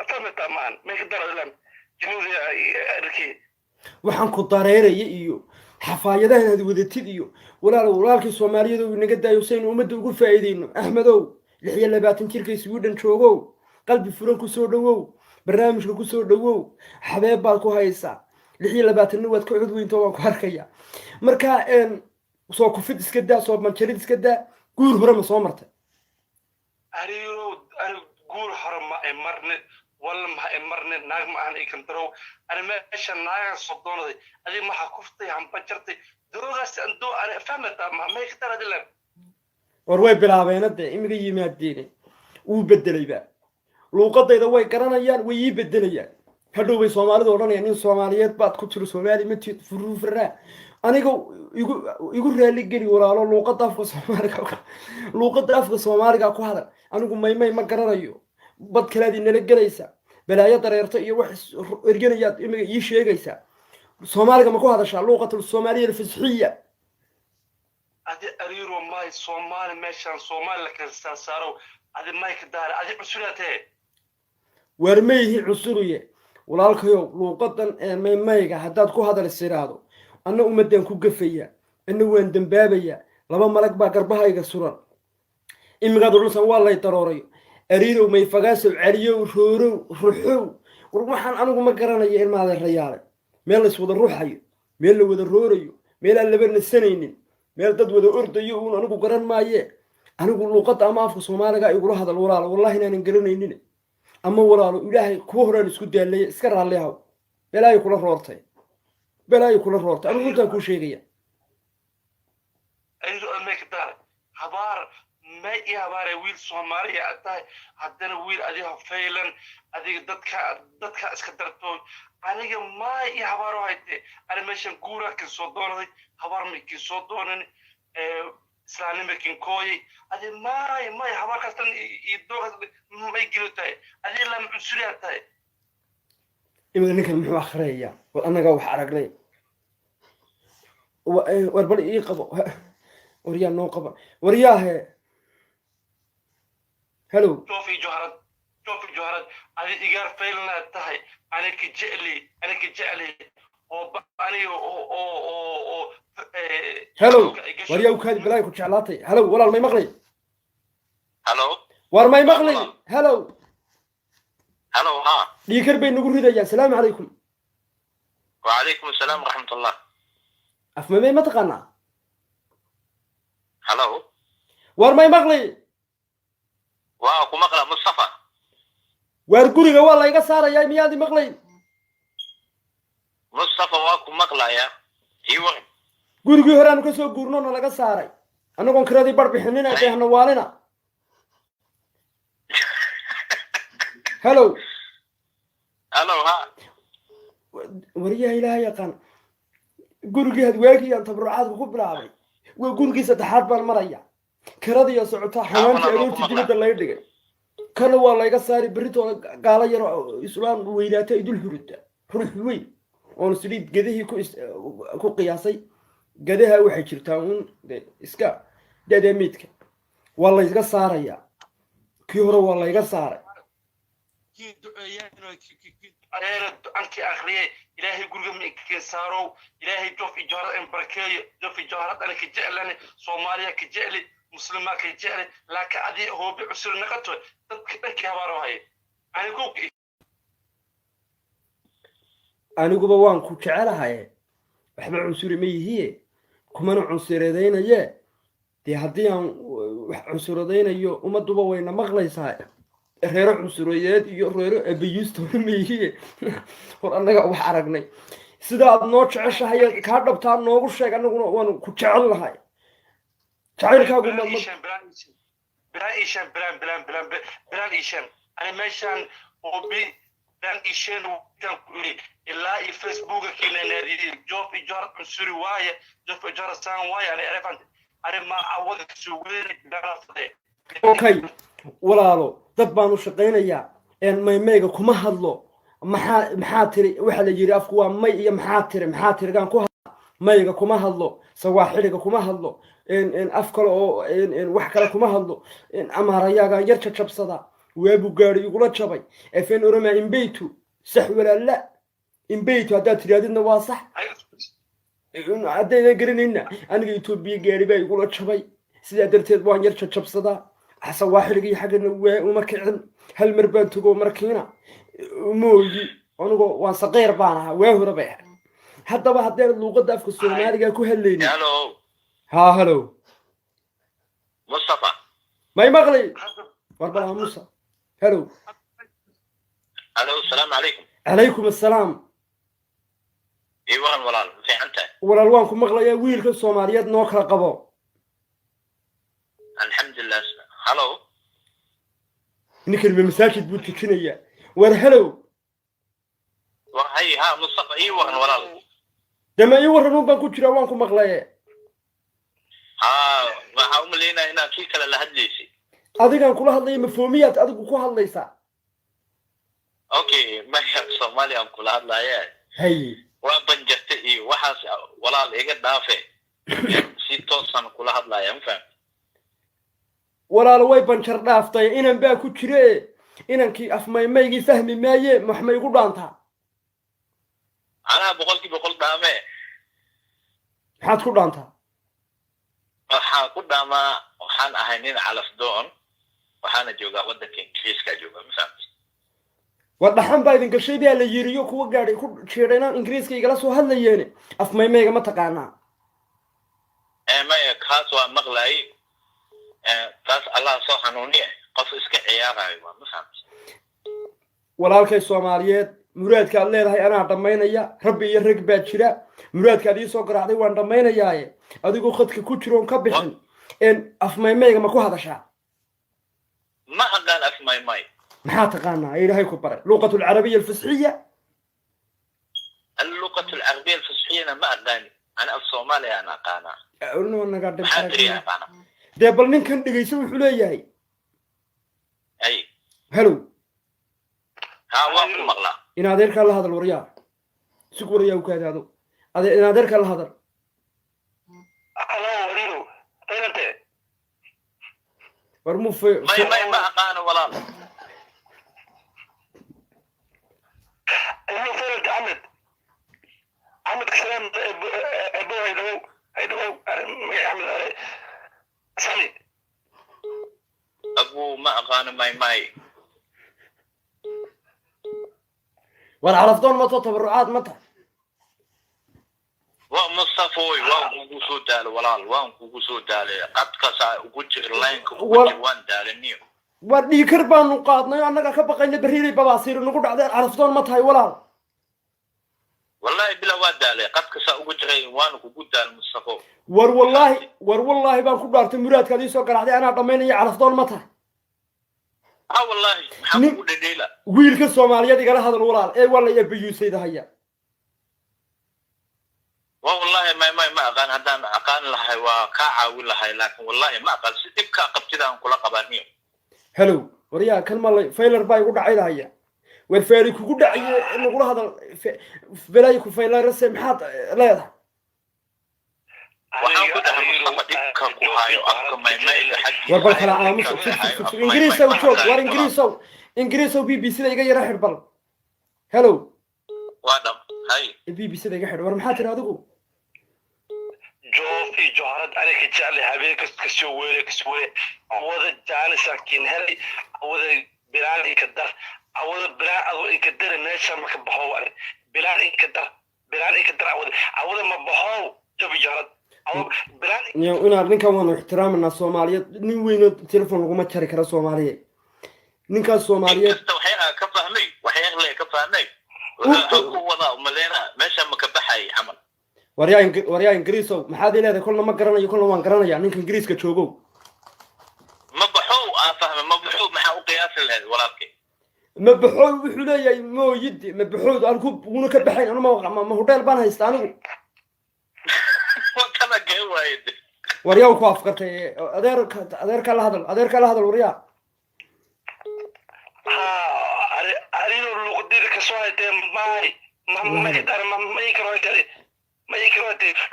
fahmataa maahan may ka daare adilan jinuuda arkii. Waxaan ku dareeraya iyo xafaayadahan aad wadatid iyo walaalo, walaalkii Soomaaliyeed oo inaga daayo saynu ummadda ugu faa'iideyno. Axmedow, 26 jirka Sweden joogow, qalbi furan kusoo dhowow barnaamijka, kusoo dhowow. Xabeeb baad ku haysaa, 26-na waad ka cod weynto, waan ku arkaya. Marka soo kufid iska daa, soo banjarid iska daa, guur hore ma soo martay? Ariiro ani guur hore ma e marne, walla ma e marne, naag ma ahan ikantarow. Ani meesha naagaan soo doonaday, adig maxaa kuftay, hambajartay, doogaas andoo ani fahmataa ma may ka dar adilan. War way bilaabeena dee, imiga yimaadeen wuu bedelayba luuqadayda, way garanayaan, way ii bedelayaan. Hadhow bay Soomaalidu odhanayaan nin Soomaaliyeed baad ku tiri, Soomaali ma tid furuufaraa. Aniga igu raali geli, walaalo. Luuqadda afka Soomaaliga, luuqadda afka Soomaaliga ku hadal. Anigu maymay ma garanayo. Bad kalead inala gelaysa, balaayo dareerta iyo wax erganayaad imiga ii sheegaysaa. Soomaaliga ma ku hadashaa, luuqatul soomaaliya alfasxiya? Adi ariiro may Soomaali meeshaan Soomaali la kala saaro, adi may ka daara, adi cusuraatee. Waar ma yihi cusuriye, walaalkayow. Luuqadan ee maymayga haddaad ku hadal is iraahdo, anna ummaddaan ku gafaya, anna waan dembaabayaa. Laba malag baa garbahayga suran. Imigaad odhanaysaa waa lay darooray. Ariirow, mayfagaasow, celiyow, roorow, ruxow, war waxaan anigu ma garanayo. Ilmaada rayaale, meel lays wada ruxayo, meel la wada roorayo, meel aan laba nasanaynin, meel dad wada ordayo uun anigu garan maaye. Anigu luuqadda ama afka Soomaaliga igula hadal, walaalo. Wallahi inaanan garanaynin. Ama walaalo, Ilaahay kuwa horaan isku daalaya, iska raalli haw. Balaayo kula roortay, balaayo kula roortay. Anigu runtaan kuu sheegaya. Ariiro adi may ka daara habaar may ii habaare. Wiil Soomaaliya aad tahay, haddana wiil adiga faylan, adiga dadka iska darto, aniga may ii habaaro hayte. Ani meeshan guuraa kin soo doonaday, habaar may kin soo doonan, islaamnima kin kooyay. Adi may habaarkaas tan iyo doogaas may gelo tahay, adiga lam cunsuriyaa tahay. Imika ninkan muxuu akhriyayaa? War annagaa wax aragnay. War bal ii qabo, war yaa noo qaba? War yaahe, hello. Joofi Joharad, Joofi Joharad, adi igaar faylanaad tahay. Anika jecli, anika jecli oo aniga oo Hello, war yaa u kaadi, balaayo ku jeclaatay. Hello, walaal, may maqlay? Hello. War may maqlay? Hello. Hello, ha. Dhiikar bay nagu ridayaan. Salaamu calaykum. وعليكم السلام ورحمة الله. Afmamey ma taqaanaa? Hello. War may maqlay? Waa ku maqla, Mustafa. Waar guriga waa layga saarayaa, miyaad i maqlayn? Mustafa, waa ku maqlaya, ii waran. Gurigii hore aanu ka soo guurno na laga saaray annagoon kiradii bar bixinina deehna waalina. Hello? Hello, ha. Wariyaha ilaaha yaqaan, gurigii hadwaagii aan tabarucaadka ku bilaabay waa gurigii saddexaad baan maraya. Kiradiiyo socotaa, xawaantii aroortii dibadda lay dhigay, kana waa layga saari berritooda. Gaalo yar oo islaan weynaata idul hurudda ruux weyn oon saliid gedihii ku qiyaasay gadaha waxay jirtaa uun de iska dadaamiidka waa layga saarayaa. Kii hore waa layga saaray. Kii duceeyaan, adeera ducankii akhriyay, Ilaahay guriga ma saarow, Ilaahay joof iyo jawharad in barakeeyo, joof iyo jawharad ana ka jeclani, Soomaaliya ka jecli, muslimaa ka jecli, laakiin adii hoobi cusur naqato, dadka dhankii habaaro haye anigu. Aniguba waan ku jecelahaye, waxba cunsuri ma yihiye, kumana cunsuradaynaye. Dee haddii aan wax cunsuradaynayo, ummadduba wayna maqlaysaa. Reero cunsuradeed iyo reero abayuustoona ma yihiye. Hor annaga wax aragnay, sida aad noo jeceshahay kaa dhabtaa noogu sheeg, annaguna waanu ku jecel nahay. Jacaylkaagu ma Bilaan ishan, bilaan, bilaan, bilaan, bilaan ishan, ani meeshaan hoobi bilaan ishan kan ku iri ilaa iyo Facebooka kiina naadiyey, joof iyo jawharad cunsuri waaye, joof iyo jawharad saan waaye. Ani elephant ani ma awada kasoo weyn bilaan fadee. Okay walaalo, dad baanu shaqaynayaa. Maymayga kuma hadlo. Maxaa tiri? Waxaa la yidhi afku waa may iyo maxaa tiri, maxaa tirigaan ku hadla. Mayga kuma hadlo, sawaaxiliga kuma hadlo, af kale oo wax kale kuma hadlo. Amaarayaagaan yar jajabsada, waabu gaari igula jabay. Efen oroma imbeytu sax walaala imbeytu haddaad tidhaahdidna waa sax, haddaydan garanayna aniga Etoobiya gaari baa igula jabay, sidaa darteed waan yar jajabsadaa. Sawaaxiliga iyo xaggana waa uma kicin. Hal mar baan tago markiina mooyi, anigoo waan saqeyr baan ahaa, waa hore bay ahayd. Haddaba haddeen luuqadda afka Soomaaliga ku hadlaynin. Hello? Haa, hello. Mustafa. May maqli war balaa Musa, hello. Hello, asalaamu calaykum. Calaykum assalaam. Ii waran walaal, ma fiican tahay? Walaal, waan ku maqlayaa. Wiilka Soomaaliyeed noo kala qabo. Alxamdulilah. Hello? Ninkan ma masaajid buu tujinayaa? War hello. War hay, ha Mustafa, ii waran walaal. Dee ma ii warran un baan ku jiraa, waan ku maqlaye. Ha, waxaa u malaynaya inaad kii kale la hadlaysay. Adigaan kula hadlaya, mafoomiyaad adigu ku hadlaysaa? Okay, maya, Soomaaliyaan kula hadlaya. Haye. Waa banjarta iyo waxaas walaal iga dhaafe, si toosan kula hadlaya, ma fahamti? Walaalo, way banjar dhaaftay, inan baa ku jire. Inankii afmaymaygii fahmi maaye, wax ma igu dhaantaa? Anaa 100% dhaame. Maxaad ku dhaantaa? Waxaan ku dhaamaa, waxaan ahay nin calafdoon, waxaana joogaa waddanka Ingiriiska joogaa, ma fahamti? War dhaxan baa idin gashay baa la yiriyo, kuwa gaadhay ku jiidhayna Ingiriiska igala soo hadlayeene, afmaymayga ma taqaanaa? Maya, kaas waa maqlay, taas Allah soo hanuuniye, qof iska ciyaarayo waa, ma fahamti? Walaalkay Soomaaliyeed, muraadka aad leedahay anaa dhammaynaya. Rabbi iyo rag baa jira. Muraadka aad iisoo garaacday waan dhammaynayaaye, adigoo khadka ku jiroon ka bixin, afmaymayga ma ku hadashaa? Ma aqaan afmaymay. Maxaa taqaanaa ee Ilaahay ku baray? Luqatu alcarabiya alfasxiya? اللغة العربية الفصحية ما أقاني أنا في صوماليا أنا أقانا. Naga dhib. maxaa tiri aqaana? Dee bal ninkan dhegayso wuxuu leeyahay. Ay. Hello? Ha, waan ku maqlaa. In adeerkaa la hadal, waryaa sig, waryaa u kaadaado ade, in adeerkaa la hadal. Hello, wariiro qaylante. War mu fe may may, ma aqaano walaal. Ayuu faylante Axmed, Axmed kasalaam ebo, haydhawow, haydhawow, magaci Axmed Sani. Abu, ma aqaano may may. War calafdoon mato, tabarucaad ma tahay? Waa Mustafoy, waan kugu soo daalo walaal, waan kugu soo daalay, qadkasaa ugu jir, lineka ugu jir, waan daalaniyo. Waar dhiikar baanu qaadnay oo annaga ka baqayna berri inay babaasiir nagu dhacdeen. Calafdoon ma tahay, walaal? Wallahi bila waa daalay, qadka saa ugu jiray, waana kugu daal, Mustafo. War wallaahi, war wallaahi baan ku dhaartay, muraadkaad ii soo garaacday anaa dhammaynaya. Calafdoon ma tahay? Ha, wallahi maxaa kugu dhedheela? Wiilka Soomaaliyeed igala hadal, walaal, ee waa la abiyuusaydahaya. Wa wallahi may ma aqaan. Haddaan aqaan lahay waa kaa caawin lahay, laakin wallahi ma aqaan. Si dhibkaa qabtidaan kula qabaaniyo. Hello, waryaa, kan ma faylar baa igu dhacaydahaya. War feeri kugu dhacaye, nagula hadal. Belaayo ku faylarase, maxaad leedahay? Waxaan ku dhahay, Mustafa, dhibka ku hayo afka maymayga xaggiisa. War bal kala aamusa. Ingiriisow joog. War Ingiriisow, Ingiriisow, BBC da iga yara xidh bal. Hello. Waa dham hay. BBC da iga xidh. War maxaa tiri adigu? Joof iyo Joharad aniga ka jeclay, habeen kasta kasoo weere, kasoo weere. Awada jaanisakin helay, awada bilaan inka dar, awada bilaan adoo inka dara meesha maka baxow. Ani bilaan inka dar, bilaan inka dar, awada, awada ma baxow. Joof iyo Joharad bilaan. Inaad ninkan waanu ixtiraamanaa Soomaaliyeed, nin weynoo telefon laguma jari kara Soomaaliyeed, ninkaas Soomaaliyeed. Inkasta waxyaalaha ka fahmay, waxyaala ka fahmay, wuxuu ku wadaa umaleyna meesha ma ka baxay camal. Waryaa, waryaa Ingiriisow, maxaad ii leedahay? Kolna ma garanayo, kolna waan garanaya. Ninka Ingiriiska joogow. Ma baxow aa fahmay, ma baxow maxaa u qiyaasi lahayd, walaalkay? Ma baxow wuxuu leeyahay mooyidi, ma baxowd anigu wuna ka baxayn. Anu ma hudheel baan haysta anigu? Kala gee waaye. Waryaa, ku afkartay. Adeer, adeerkaa la hadal, adeerkaa la hadal, waryaa. Ha, arino luqadida kasoo haytee maay ma ma karo, ma karo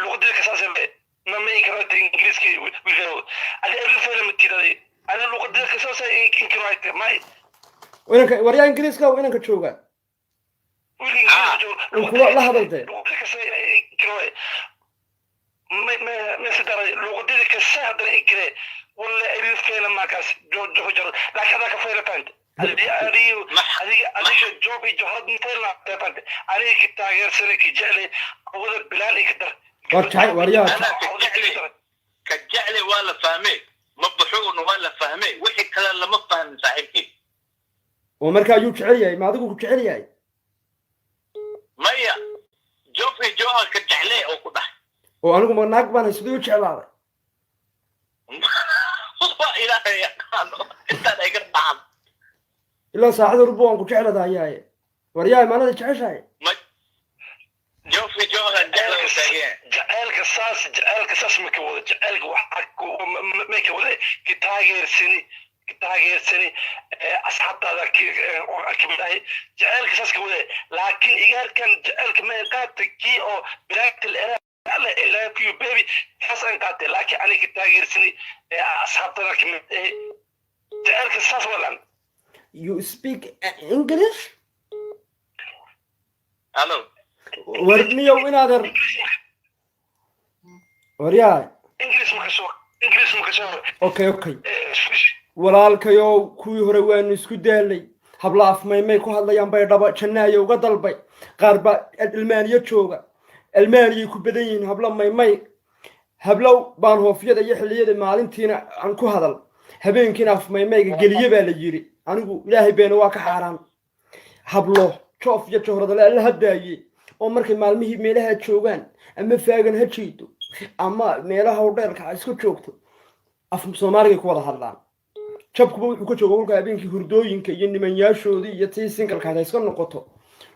luqadida kasaase ma karo Ingiriiski wiilkano adi every fela ma tirade ani luqadida kasaase in karo hayte may. Inanka, waryaa Ingiriiska, inanka jooga. Wiilka Ingiriiska jooga. Kula la hadal dee. Luqadida kasa karo ma ma ma sidara luqadida kasa hadana inkire walla every fela ma kaas jo jo jo, laakiin hada ka fela fant adiga adiga adiga Joob iyo Joharad fela fant aniga ki taageersanay, ki jeclay, awada bilaan inka dar. War jacay, waryaa. Anaa ka jeclay, ka jeclay waa la fahmay, ma baxuuna waa la fahmay, wixii kale lama fahmin, saaxiibkii. Oo marka ayuu jecel yahay? Ma adigu ku jecel yahay? Maya, Joof iyo Johar ka jeclay oo ku dhahay. Oo anigu ma naag baan sidii u jeclaaday? Waa Ilaahay yaqaano intaan iga dhacan. Ilaa saacada rubo waan ku jecladahayaaye. Waryahay, maanada jeceshahay? Ma Joof iyo Johar jecla oo taagan. Jaceylka saas, jaceylka saas ma ka wada. Jaceylka waxa ma ka wada ki taageersani, ki taageersani asxaabtaada kamid ahay. Jaceylka saas ka wada, laakiin igaarkan jaceylka ma qaata kii oo biraagtal era I love you baby kaas aan qaatay, laakiin aniga ki taageersani asxaabtaada kamid ahay. Jaceylka saas walan. You speak English? Hallo. War niyow, inaader, waryahay. Ingiriis ma kasoo, Ingiriis ma kasoo. Okay, walaalkayow, kuwii hore waanu isku daalay. Habla afmaymay ku hadlayaan bay dhaba jannaayo uga dalbay. Qaar baa Almaaniyo jooga, Almaaniyay ku badan yihiin hablo maymay. Hablow baan hoofyada iyo xilliyada maalintiina aan ku hadal, habeenkiina afmaymayga geliye baa la yidhi. Anigu Ilaahay beena waa ka xaaraan. Hablo Joof iyo Johradale alla hadaaye oo markay maalmihii meelaha joogaan, ama faagan ha jeedo ama meelaha hodheelka ha iska joogto, af Soomaaligay ku wada hadlaan. Jabkuba wuxuu ka jooga kolka habeenkii hurdooyinka iyo nimanyaashoodii iyo tii singalkaad ha iska noqoto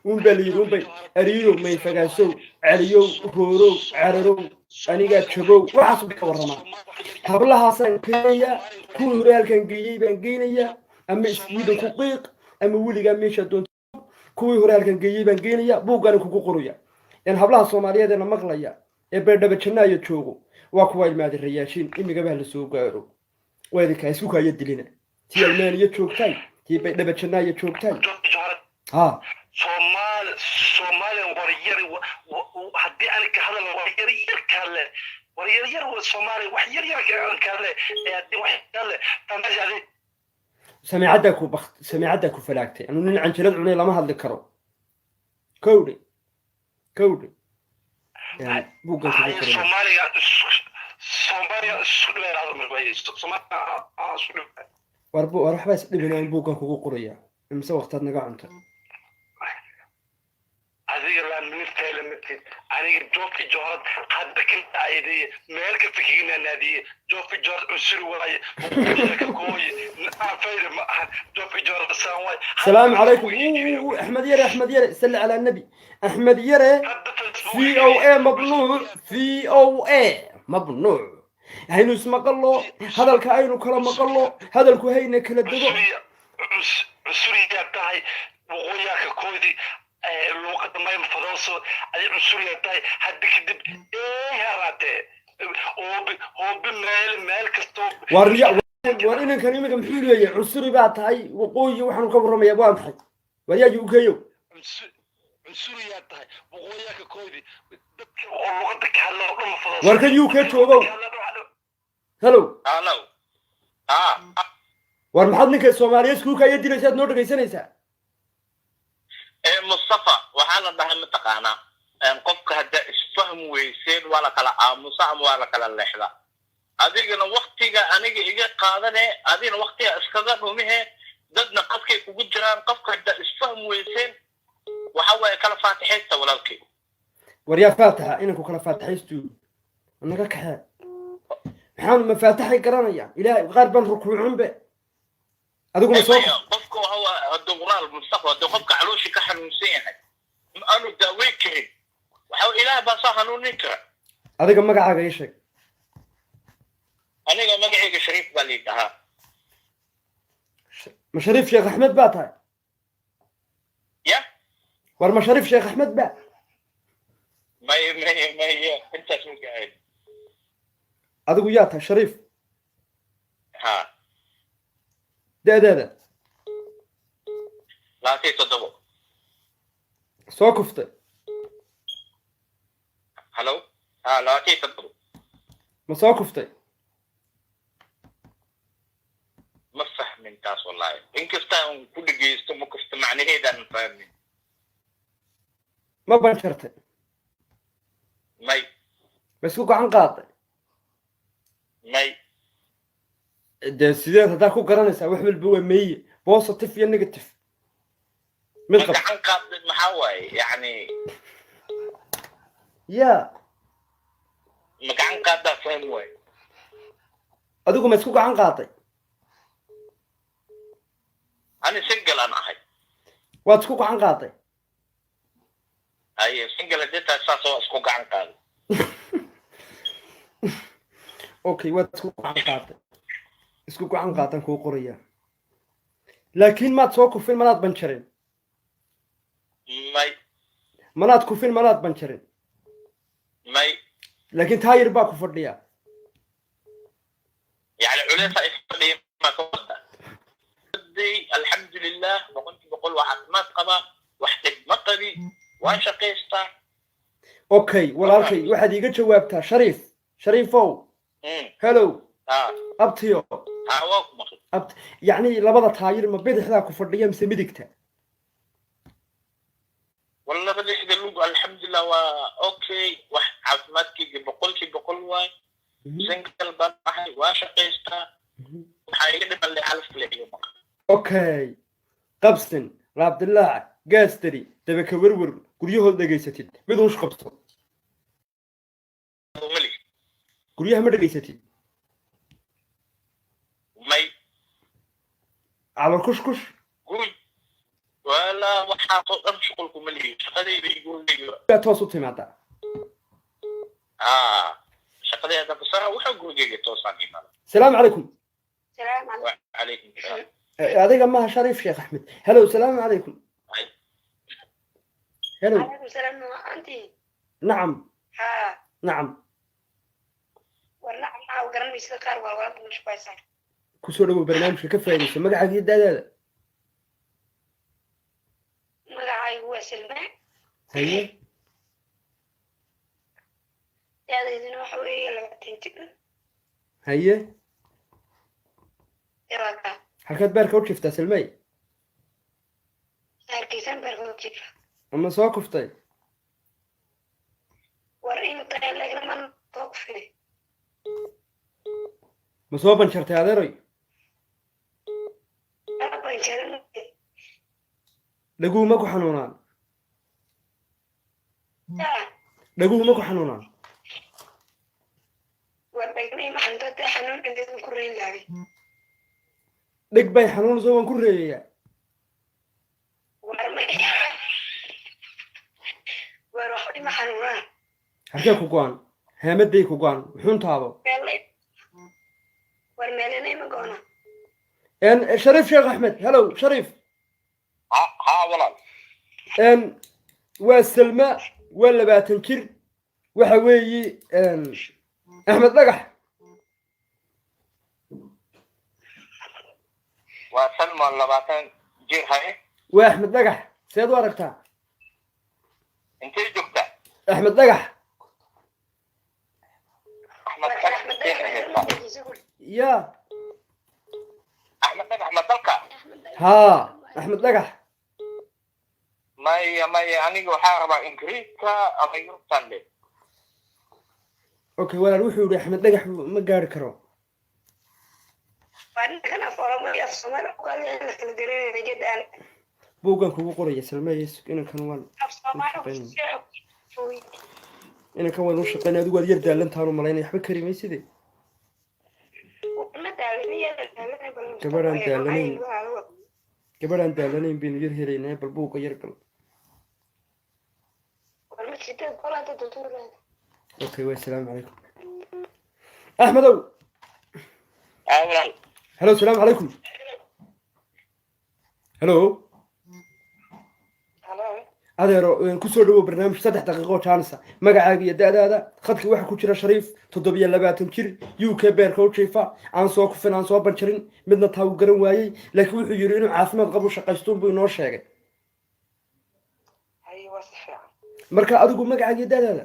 uunbaa la yidhi, unbay ariirow, mayfagaasow, celiyow, roorow, cararow, anigaa jabow, waxaas bay ka warramaan. Hablahaasaan keenayaa, kuwii hore halkaan geeyey baan geynayaa, ama Iswiidan ku qiiq ama weligaa meesha doonto. Kuwii hore halkaan geeyey baan geynayaa, buuggaana kugu qoraya een hablaha Soomaaliyeed ee na maqlaya ee Baydhabo Jannaayo joogo. Waa kuwa ilmaadi rayaashiin imigaba la soo gaaro. Waa idinkaa isku kaaya dilina, tii Almaaniya joogtay, tii Baydhabo Jannaayo joogtay. Ha. Soomaali, Soomaaliya war yar haddii aan ka hadal, war yar yar ka hadle, war yar yar Soomaaliya wax yar yar ka hadle ee haddii wax ka hadle tantaasi adi. Samiicaddaa ku bakt, samiicaddaa ku falaagtay. Anu nin canjilad cunay lama hadli karo. Kowdhe, kowdhe, buuggan kugu Haye. qoray. Soomaaliga, Soomaaliya isku dhibay, hadal marka Soomaaliya isku dhibay. War war waxbaa is dhibinaan buuggan kugu qoraya. Imise waqtaad naga cuntay? Adiga laa minifteela matid. Aniga joofi joorad hadda kan aydiye, meel kasta kaga naadiye. Joofi joorad cunsuri waaye, ka kooye aan fayra ma ahan. Joofi joorad saan waaye. السلام عليكم. أوه، احمد يري، احمد يري، صل على النبي، احمد يري. VOA ممنوع، VOA ممنوع. Haynu ismaqallo, hadalka aynu kala maqallo, hadalku hayna kala dego. Cunsuriyaa tahay, waqooyiyaa ka koodi, luuqada mayma fadooso. Adi cunsuriyaa tahay. Hadda kadib ee haraatee hoobi hoobi meel meel kastoo. War war, inankan iminka muxuu leeyahay? Cunsuri baa tahay, waqooyi waxaanu ka warramayaa waa maxay? War yaa ukeeyo. Cunsuriyaa tahay, waqooyiyaa ka koodi, dadka oo luuqada ka hadla oo dhan ma fadooso. War kan UK joogow, hello. Hello, ah. War maxaad ninka Soomaaliyeed kuukaya dilaysaad noo dhegaysanaysaa? Ee Mustafa, waxaa la dhahay, mataqaanaa, qofka hadda isfahm weyseen waa la kala aamusa ama waa la kala leexda. Adigana waktiga aniga iga qaadane, adigana waktiga iskaga dhumihe, dadna qadkay kugu jiraan. Qofka hadda isfahm weyseen waxa waaye kala faatixaysta, walaalkay. War yaa faataxa? Inanku kala faataxaystu naga kaxee. Maxaanu mafaataxay garanayaan? Ilaahay qaar baan rukuucinbe, adiguna soo Maya, qofka waxa waa hadduu walaal Mustafa, hadduu qofka calooshi ka xanuunsan yahay ma aanu daaweyn karin, waxa Ilaah baa soo hanuunin kara. Adiga magacaaga ii sheeg. Aniga magacayga Shariif baa lii dhahaa. Ma Shariif Sheekh Axmed baa tahay? Ya. War ma Shariif Sheekh Axmed ba? May, may, may, intaas ma gaarin. Adigu yaa tahay? Shariif? Ha. Da-daada? 27. Soo kuftay? Hello, ha, 27. Ma soo kuftay? Ma fahmin taas wallahi, inkasta aan ku dhegeysto ma kufta macnaheedaan fahmin. Ma banjartay? May. Ma isku gacan qaaday? May. Dee sideed haddaa ku garanaysaa? Wax walba waa meeye, positive iyo negative mid Ma qab. Gacan qaadday maxaa waaye yani? Ya. Ma gacan qaaddaa fahmi waaye. Adigu ma isku gacan qaaday? Ani single aan ahay. Waad isku gacan qaaday? Haye, single haddii tahay saas waa isku gacan qaaday. Okay, waad isku gacan qaaday. Isku gacan qaadan kuu qoraya, laakiin maad soo kufin, manaad banjarin? May. Manaad kufin, manaad banjarin? May. Laakiin taayir baa ku fadhiya. Yani culeysa ifadhiya ma ka wada? Alxamdulilah, 100% waa caafimaad qabaa, wax dhib ma qabi, waan shaqaystaa. Okay walaalkay, waxaad iiga jawaabtaa, Shariif, Shariifow. Hello. Ha. Abtiyo. Ha, waa ku maqlay. Abt, yacni labada taayir ma bidixdaa ku fadhiya mise midigta? Wala labadayda lug alxamdulilah waa okay, wax caafimaadkayga 100% waay. Single baan ahay, waa shaqaystaa, waxaa iga dhiman le calafka le iga maqan. Okay, qabsin, laabdilaac, gaastari, dabaka werwer, guryahood dhegaysatid mid ush qabso. Mali. Guryaha ma dhegaysatid? May. Calool kushkush? Guri wala waxaasoo dhan shuqulku ma lihi, shaqadayda iyo gurigayga. Baa toos u timaadaa? Ah, shaqadayda basara waxa gurigayga toosaan imaada. Salaamu calaykum. Salaam calaykum. Wacalaykum salaam. Adiga maaha Shariif Sheekh Axmed. Hello, salaamu calaykum. Hello. Calaykum salaam, anti. Nacam. Ha. Nacam. War nacam, maxaa garanaysa qaar waa walaalka ma shaqaysaa. Kusoo dhawow barnaamijka, ka faa'iidayso. Magacaaga iyo daadaada? Magacaygu waa Silme. Haye. Da'dayduna waxa weeye 20 jir. Haye. Yawaaka. Halkaad beerka u jiftaa, Silmey? Hargeysan beerka u jifa. Ama soo kuftay? War inta lagama soo kufay. Ma soo banjartay, adeeroy? Dhaguhu ma ku xanuunaan? Yaa. Dhaguhu ma ku xanuunaan? War dhagnay maxantooda xanuun indeedan ku reyn lahay. Dheg bay xanuunayso, waan ku reeyayaa. War ma, war wax dhima xanuunaan. Halkee ku go-an? Haamaday ku go-an wuxuun taabo. Meelay, war meelanay ma goona. Shariif Sheekh Axmed, hello Shariif. Ha, walaal. Waa Salma, waa 20 jir, waxa weeyi Axmed Dhagax. Waa Salma, 20 jir, haye. Waa Axmed Dhagax, seed u aragtaa? Intay joogtaa? Axmed Dhagax. Axmed Dhagax intee haysaa? Ya. Axmed Dhagax ma dalka? Haa, Axmed Dhagax. Maya, maya, aniga waxaa rabaa Ingiriiska ama Yurubtan dhe. Okay walaal, wuxuu yihi Axmed Dhagax ma gaari karo. Waa ninkan af Oromo iyo af Soomaali ku hadlaya la kala garanayna jadaan. Buuggan kugu qoraya Salma Yesu, inankan waan Af Soomaali ku. Inankan waan u shaqeynay. Adigu waad yar daalantaan u malaynaya, waxba kari mayside. Ma daalaniyada daalanay bal. Gabadhaan daalanayn. Gabadhaan daalanayn baynu yar helaynaa, bal buugga yar gal. War ma sideed boqol hadda duntuur. Okay, wa asalaamu calaykum Axmedow. Aa, walaal. Hello, salaamu calaykum, hello. Halo. Adeero, kusoo dhawow barnaamij, 3 daqiiqo jaanisa, magacaaga iyo da'daada. Khadka waxaa ku jira Shariif, 27 jir, UK beerka u jiifa, aan soo kufin, aan soo banjarin, midna taa uu garan waayey, laakiin wuxuu yidhi inuu caafimaad qabo, shaqaystuun buu inoo sheegay. Haye, waa si fiican. Marka adigu magacaaga iyo da'daada?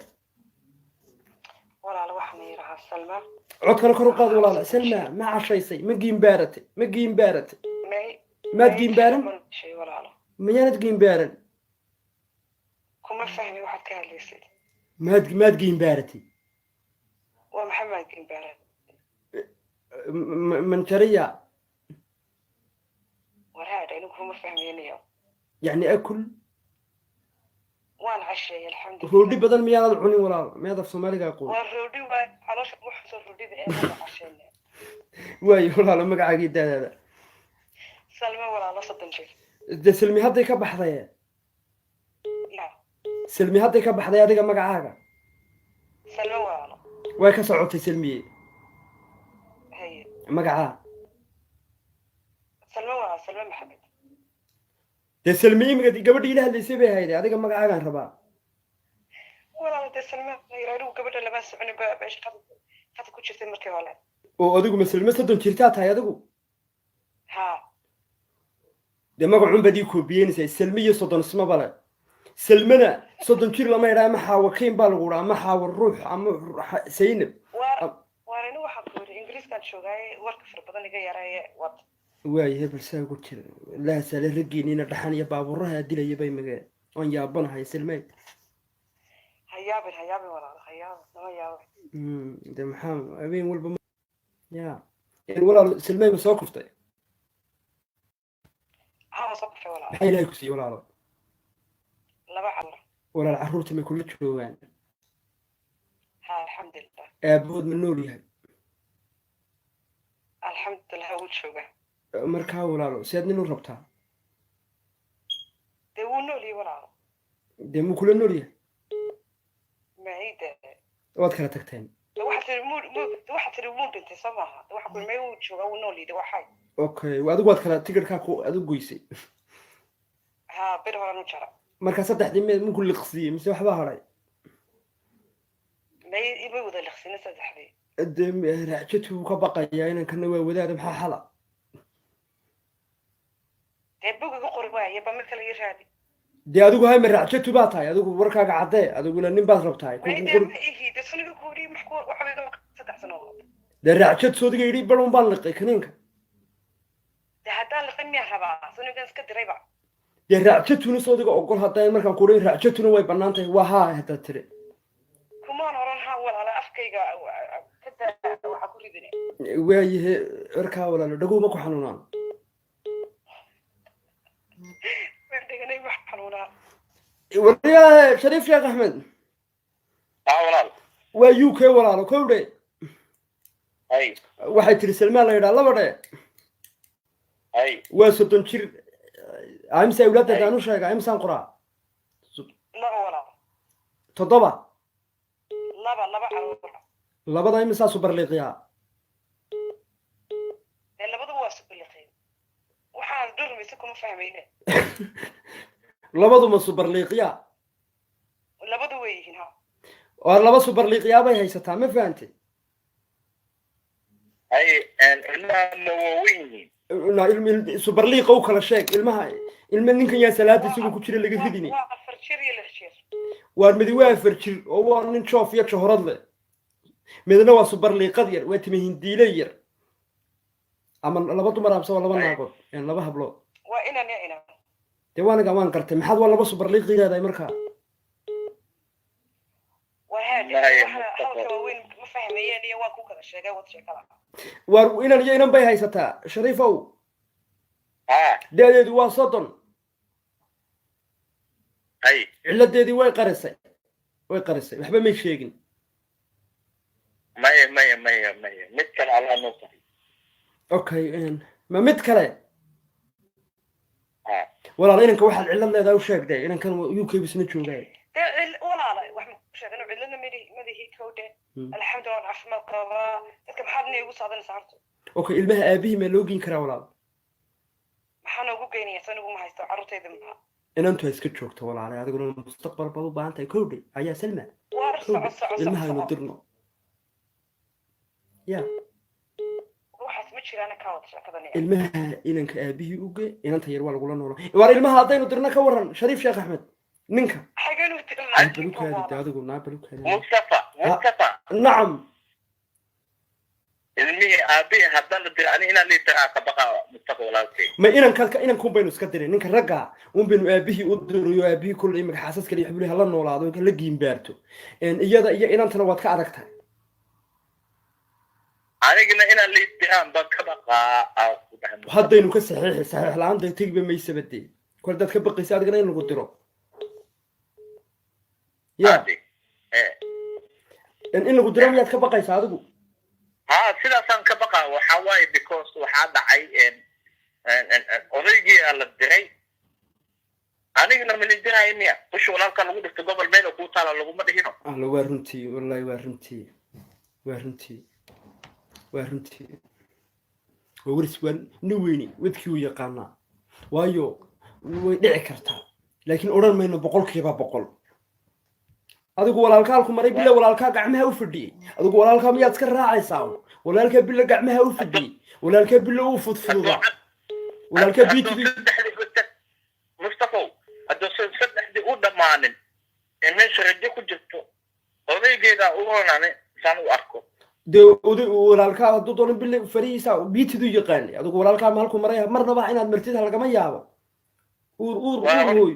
Walaal, waxaan yidhahaa Salma. Codkana kor u qaad walaala. Salma, ma cashaysay? Ma giimbaaratay? Ma giimbaaratay? May. Maad giimbaaran? Shay walaalo. Miyaanad giimbaaran? Kuma fahmi waxaad ka hadlaysid. Maad giimbaaratay? Waa maxay maad giimbaaran? Manjariya. Waraadha, anigu kuma fahmaynayo. Yacni akul. Waan casheeyay, alxamdulilah. Roodhi badan miyaanad cunin walaal? Miyaad af Soomaaliga aqoon? Waa roodhi, waa caloosha ugu xuso roodhida ee waan casheynay. Waayo walaalo, magacaagii, daadaada? Salma walaalo, 30 jir. Dee Salmi hadday ka baxday. Ya. Salmi hadday ka baxday, adiga magacaaga? Salma walaalo. Way ka socotay Salmiye. Haye. Magacaa? Salma walaalo, Salma Maxamed. Dee Salmi imika gabadhii ila hadlaysay bay hayday, adiga magacaagaan rabaa. Walaalo, dee Salma la yidhaha, anigu gabadha lama soconin ba meesha qada ku jirtay markii hore. Oo adigu ma Salme 30 jirtaa tahay adigu? Haa. Dee magacun baad ii koobiyeynaysaa, Salmi iyo 30 isma bale. Salmana 30 jir lama idhaa, ama Xaawakiin baa lagu dhaha, ama Xaawa Ruux, ama Saynab. Waar, waar, anigu waxaan ku yidhi Ingiriiskaan joogaaye, warka fara badan iga yaraaye wad. Waayahay, balsaa ugu jira lahasaale raggeeniina dhaxan iyo baabuuraha dilaya bay magee, waan yaabanahay Salmay. Hayaabin, hayaabin walaalo, hayaabin, lama yaabin. De maxaa habeen walba ya walaal, Salmay ma soo kuftay? Haa, waa soo kufay walaalo. Maxaa Ilaahay ku siiyey walaalo? Laba caruur. Walaal, carruurta may kula joogaan? Haa, alxamdulilah. Aabahood ma nool yahay? Alxamdulilah, wuu joogaa. Markaa walaalo, seed nin u rabtaa? Dee wuu nool yahay walaalo. Dee muu kula nool yahay? Maciide. Waad kala tagteen? De waxaa tiri muu de waxaa tiri wuu dhintay, soo maaha? De waxaa kuri may, wuu joogaa, wuu nool yahay, de waxay. Okay, adigu waad kala tigidhkaa ku adigu goysay? Haa, bir horan u jara. Marka saddexdii muku liqsiiyey mise waxbaa hadhay? May, imay wada liqsina saddexdii. Dee raacjatu wuu ka baqayaa inankana, waa wadaada, maxaa xala? Dee bog igu qori waaye, ba mid kale ii raadi. Dee adigu hayma raacjatu baa tahay, adigu warkaaga caddee, adiguna nin baad rabtahay. May, dee ma ihi, dee suniga ku yidhi max ku waxa iga 3 sano. Dee raacjad soodiga yidhi barun baan liqay kaniinka. Dee haddaan liqin miyaan rabaa? Sunigan iska dirayba. Dee raacjatuna soodiga ogol haddaan markaan kuuhi raacjatuna way bannaan tahay, waa haa haddaad tiri. Kumaan oran haa walaala, afkayga ka daa waxaa ku ridine. Waayahe, warkaa walaalo, dhagow ma ku xanuunaan? Madaxaygana ima xanuunaa. Wariyaahe Shariif Sheekh Axmed. Haa walaal. Waa UK walaalo, kowdhe. Hay. Waxay tiri Salmaan la yidhaa, laba dhe. Hay. Waa 30 jir. Imse awlaadda haddaan u sheega, imsaan qoraa? Laba walaal. 7. Laba, laba caruur. Labada imisaa subarliiqiyaa? Dee labaduba waa subarliiqeen, waxaan dhurmaysa kuma fahmayne. Labaduma subarliiqiyaa? Labadu way yihiin, ha. Oo laba subarliiqiyaa bay haysataa, ma fahantay? Hay, ilmaha ma waaweyn yihiin? Subarliiqa u kala sheeg ilmaha. Ilma ninkan yaa salaada isagoo ku jira laga ridini. Waa 4 jir iyo 6 jir. Waar midi waa 4 jir oo waa nin joof iyo johorad leh, midna waa subarliiqad yar, waa time hindiile yar. Ama laba dumar amse waa laba naagood, laba hablood? Waa inan iyo inan. Dee waaniga waan gartay. Maxaad waa laba subarliiqi leedahay markaa? Waa haade. Maya, hadalka waaweyn ma fahmayeen iyo waa ku kala sheegay, wad sheekada. Waar inan iyo inan bay haysataa, Shariifow. Haa. Da-deedu waa 30. Hay. Ciladeedii way qarisay, way qarisay, waxba may sheegin. Maya, maya, maya, maya, mid kale Allah noo sahiy. Okay, ma mid kale? Haa. Walaal, inanka waxaad cillad leedahay u sheegday, inankan UK bisna joogay. Dee walaala, wax ma ku sheegano, cidlana madihi madihi, kowdhe. Alxamdulillah, waan caafimaad qabaa. Dadka maxaad inay igu saadanaysaa horta? Okay, ilmaha aabihii maa loo geyn karaa, walaal? Maxaa noogu geynaya? Sanigu ma haysto carruurtayda maha. Inantu ha iska joogto walaalay, adiguna mustaqbal baad u baahan tahay, kowdhe ayaa Salma. Waar kowdhe. Soco, soco. Ilmaha aynu soco. dirno ya. Waxaas ma jiraana, kaa wada sheekadan. Ilmaha inanka aabihii uge, inanta yar waa lagula noola. Waar ilmaha haddaynu dirno ka waran, Shariif Sheekh Axmed, ninka? Xaganu? Naabalukaadi de, adigu naabalukaadi. Mustafa, Mustafa. Nacam. Ilmihii aabihii haddaan la dira, ani inaan lii diraa ka baqaa, Mustafa walaalkay. Ma inanka inankuun baynu iska diray, ninka ragga un baynu aabihii u dirayo. Aabihii kulle imika xaasas kale iyo xubnihi hala noolaado, hala giimbaarto. Iyada iyo inantana waad ka adag tahay. Anigana inaan lii diraan baan ka baqaa, aa ku dhahay Mustafa. Haddaynu ka saxiixi, saxiix la-aanta tegiba maysaba. Dee kol hadaad ka baqaysa adigana in lagu diro ya. Adi. In lagu diro miyaad ka baqaysa adigu? Haa, sidaasaan ka baqaa. Waxaa waaye because waxaa dhacay odaygii aa la diray, anigana ma la diraayo miya? Usha walaalka lagu dhifto gobol meel kuu taala laguma dhihino. Alla, waa runtii, wallahi waa runtii, waa runtii, waa runtii. Waa waris, waa nin weyni, wadkii uu yaqaanaa. Waayo way dhici kartaa, laakiin odhan mayno 100%. Adigu walaalkaalku maray bila walaalkaa gacmaha u fadhiyey, adigu walaalkaa miyaad iska raacaysaa? Walaalkaa bila gacmaha u fadhiyey, walaalkaa bila uu fudfududaa, walaalkaa Hadduu BTV. saddexdii, Mustafow, hadduusan saddexdii u dhammaanin ee meesha rajo ku jirto, odaygeeda u roonane saan u arko. Dee oday walaalkaa hadduu doono bile farihiisa biitidu yaqaanay. Adigu walaalkaa ma halku maray marnaba inaad martid ha lagama yaabo. Uur uur uur hooy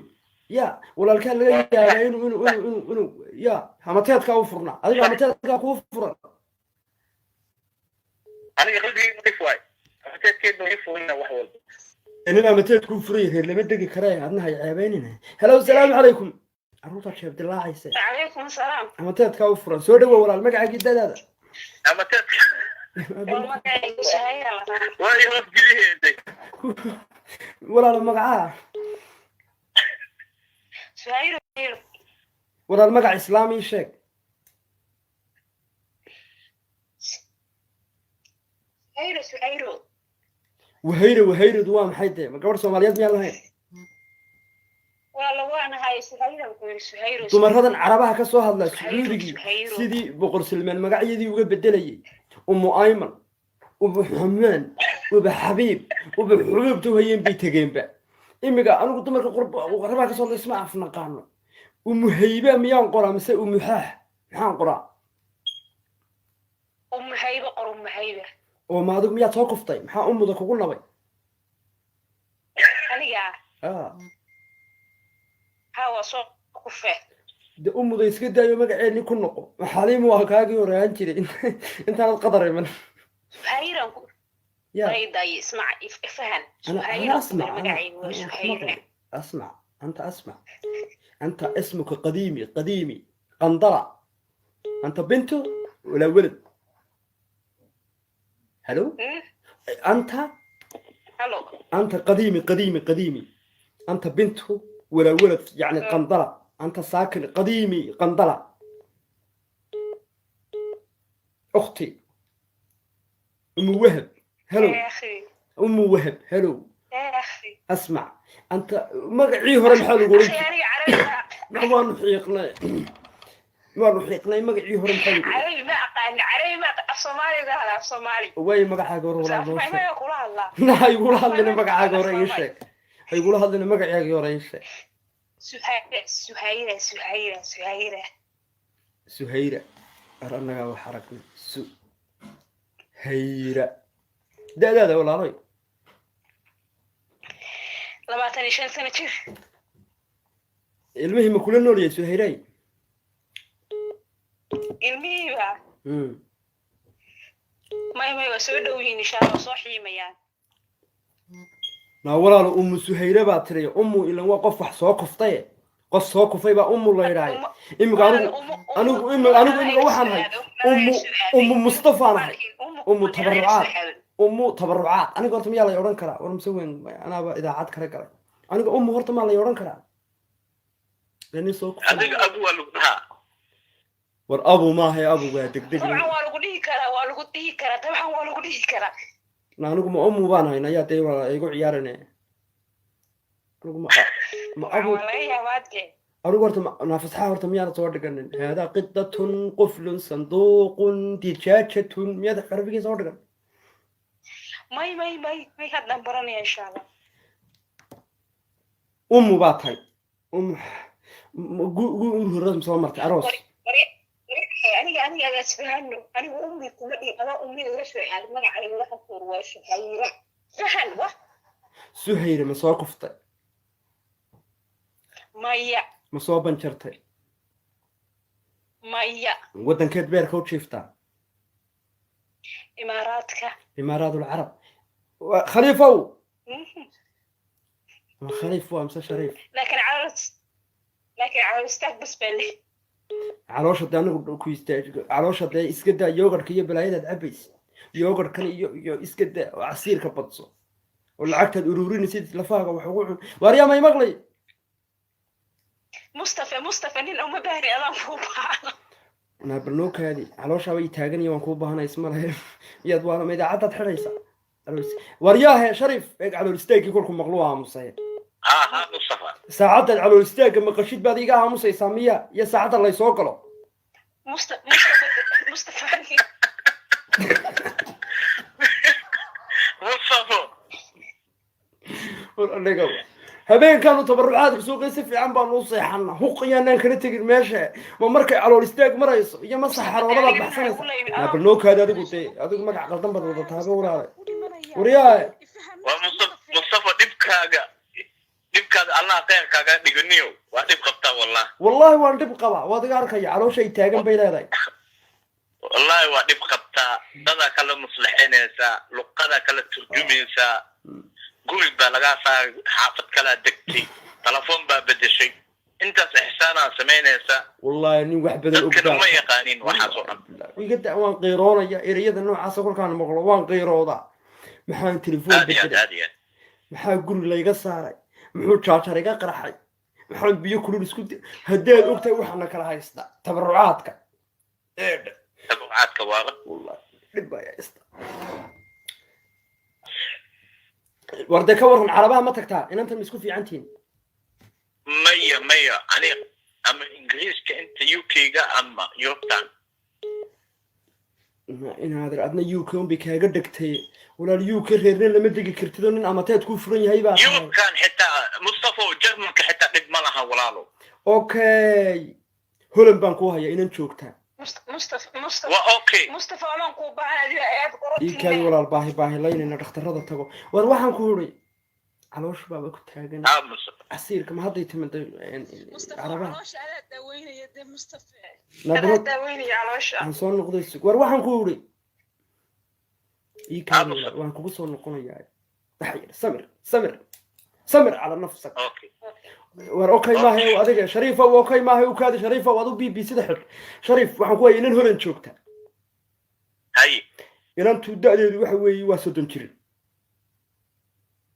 ya, walaalkaa laga yaabaa inuu ya hamateedkaa u furnaa. Adiga hamateedkaa kuu furan. Aniga qalbigeyga nadiif waay, hamateedkeedna ii furina wax walba. Nin hamateed kuu furay reer lama degi karee, adna hay ceebeynina. Hello, asalaamu calaykum. Carruurtaa jeeb dilaacaysa. Calaykum asalaam. Hamateedkaa u furan. Soo dhawow walaal, magacaagii, dadaada? Hamateedka. Waa magacaygu Suhayla. Waa i hoos geliheeday. Walaal, magacaa? Suhaylo. Walaal, magac islaam ii sheeg. Suhaylo, Suhaylo. Wahayre, wahayradu waa maxay? Dee ma gabadh Soomaaliyeed miyaan lahayn? Walaalo, waanahay Suhaylo, ku yiri Suhaylo. Dumaradan Carabaha ka soo hadla Suhaylo, Sacuudigii Suhaylo. sidii Boqor Silmaan magacyadii uga bedelayay, Umu Ayman, Ubu Xumaan, Uba Xabiib, Uba Xubuubta u hayeen bay tegeenba. Imiga anigu dumarka Carabaha ka soo hadla isma afnaqaano. Umu Hayba miyaan qoraa mise Umu Xaax? Maxaan qoraa? Umu Hayba qor, Umu Hayba. Oo ma adigu miyaad soo kuftay? Maxaa umuda kugu nabay? Aniga? Ah. Ha, waa soo kufe. De umuda iska daayo, magaceennii ku noqo. Xaliimu waa kaagii horeaan jiray intaanad qadar iman. Suhaylan ku ya. Dayday, ismac, ifahan. أنا Suhaylo أنا ku أسمع yiri أنا magacaygu waa أنا Suhayla. أسمع أسمع. Anta asmac, anta ismuka qadiimi, qadiimi qandala. Anta bintu walaa welad? Hello? Anta? Hello. أنت قديمي، قديمي، قديمي. أنت بنت ولا ولد؟ يعني قندلة. أنت ساكن قديمي قندلة. أختي أم وهب، hello. يا أخي. أم وهب، hello. يا أخي. أسمع، أنت magacii hore maxaa lagu oran أخي jiray? أنا عربي. Waanu xiiqnay, waanu xiiqnay. Magacii hore maxaa lagu Carabi ma aqaan, carabi ma af Soomaali ga hadla, af Soomaali. Waayo, magacaaga hore walaal noo sheeg. Ma kula hadlaa? Na ha igula hadlina, magacaaga hore ii sheeg. Ha igula hadlina, magacaagii hore ii sheeg. Suhayra, Suhayra, Suhayra, Suhayra. Suhayra. Ar annagaa wax aragnay. Suhayra, da'daada, walaaloy? 25 sano jir. Ilmihii ma kula nool yahay, Suhayray? Ilmihiiba may, may, waa soo dhow yihiin, insha Allah waa soo xiimayaan. Naa walaalo, Umu Suhayre baa tiri. Umu ilan waa qof wax soo kuftaye, qof soo kufay baa umu la yidhaahay. Imika anigu imika waxaan ahay Umu Mustafaan ahay, Umu tabarucaad, umu tabarucaad. Aniga horta miyaa lay odhan karaa? War mise weyn anaaba idaacad kala galay. Aniga umu horta maa lay odhan karaa? Nin soo kufay. Adiga abu waa lagu dhahaa. War abu maahay, abugaa degdeg. Dabcan waa lagu dhihi karaa, waa lagu dhihi karaa, dabcan waa lagu dhihi karaa. Na anigu ma umu baan hayn ayaa dee waa igu ciyaarane. Anigu ma abu? Waa laga yaabaa dee. Anigu horta naafasaxa horta miyaana soo dhiganin? Haadaa qidatun, quflun, sanduuqun, dijaajatun, miyaad carabigii soo dhigan? May, may, may, may, haddaan baranaya, insha Allah. Umu baa tahay. Umu hore soo martay aroos? Aniga adaa isfahano. Anigu ummi kuma dhihin, adaa ummi iga soo caaday. Magacayga waxa kuur waa Suhayra, fahan wa. Suhayre, ma soo kuftay? Maya. Ma soo banjartay? Maya. Waddankeed beerka u jiiftaa? Imaaraadka. Imaaraat ulcarab. Khaliifow ma Khaliif waa mise Shariif? Laakiin calool istaag bas baa leh. Caloosha dee anigu ku istaaj, caloosha dee iska daa yogurtka iyo balaayadaad cabaysa, yogurtkan iyo iska daa oo casiirka badso oo lacagtaad ururinaysid lafahaaga wax ugu cun. Waaryaa, may maqlay? Mustafa, Mustafa, nin uma baahni, adaan kuu baahno. Naa bal noo kaadi, calooshaaba ii taaganaya, waan kuu baahanay isma lahe. Miyaad waana ma idaacaddaad xidhaysa? Waryaahe Shariif, eeg, calool istaaggii kolku maqlu aamusay. Ha ha, Mustafa. Saacaddaad calool istaagga maqashid baad iga aamusaysaa miya iyo saacadda laysoo galo? Mustafa, Mustafa, Mustafa. Mustafa. War aniga habeenkaanu tabarucaadka suuqay si fiican baanu u seexana, huq iyaanaan kala tegin meesha. Ma markay calool istaag marayso iyo ma saxarooda baad baxsanaysa? Naa bal noo kaadi. Adigu dee adigu magac qaldan baad wadataaba, walaale. Waryaahe. Waa Mustafa, Mustafa, dhibkaaga, dhibkaaga Allah khayrkaaga dhiganiyo, waa dhib qabtaa wallah. Wallaahi waan dhib qabaa, waad iga arkaya, caloosha ay taagan bay leedahay. Wallahi waa dhib qabtaa, dadaa kala maslaxinaysaa, luqadaa kala turjumaysaa, guri baa lagaa saaray, xaafad kalaa degtay, telefoon baa bedeshay, intaas ixsaanaa samaynaysaa. Wallaahi nin wax badan og. Dadkana ma yaqaanin waxaas oo dhan. Iga da, waan qiiroonaya ereyada noocaasa kolkaan maqlo, waan qiiroodaa. Maxaan telefoon Aad iyo aad. bedelay? Aad iyo aad. Maxaa guri layga saaray? Muxuu jaajar iga qarxay? Maxaan biyo kulul isku haddaad ogtahay waxaana kala haysta tabarucaadka. Eedha. Tabarucaadka waaba. Wallahi dhib baa haysta. War dee ka warran, carabaha ma tagtaa? Inantan ma isku fiican tihiin? Maya, maya, ani ama Ingiriiska inta UK-ga ama Yurubtan. Inaadir adna UK unbay kaaga dhegtay, walaal. UK reerne lama degi kartid oo nin amateed kuu furan yahay baa tahay. Yurubkan xitaa, Mustafa, Jarmalka xitaa dhib ma laha, walaalo. Okay, Holland baan kuu hayaa inan joogtaa. Mustafa, Mustafa. Waa okay. Mustafa, amaan kuu baahan adiga ayaad. Ii kaadi walaal, baahi baahi laynayna dhakhtarada tago. War waxaan ku uri, caloosha baaba ku taagan. Ha, Mustafa. Casiirka ma hadday timida carabaha? Caloosha adaa daaweynaya dee, Mustafa. Nabro. Adaa daaweynaya caloosha. Aan soo noqday, sug. War waxaan ku uri, ii kaadi Aamus. walaal, waan kugu soo noqonayaa. Waxa yidhi samir, samir, samir cala nafsak. Okay. War okay maaha adiga, Shariifa, okay maaha. U kaadi, Shariifa, waad u BBC da xidh. Shariif, waxaan ku hayay inan Holan joogta. Hay. Inantu da'deedu waxa weeye waa 30 jir.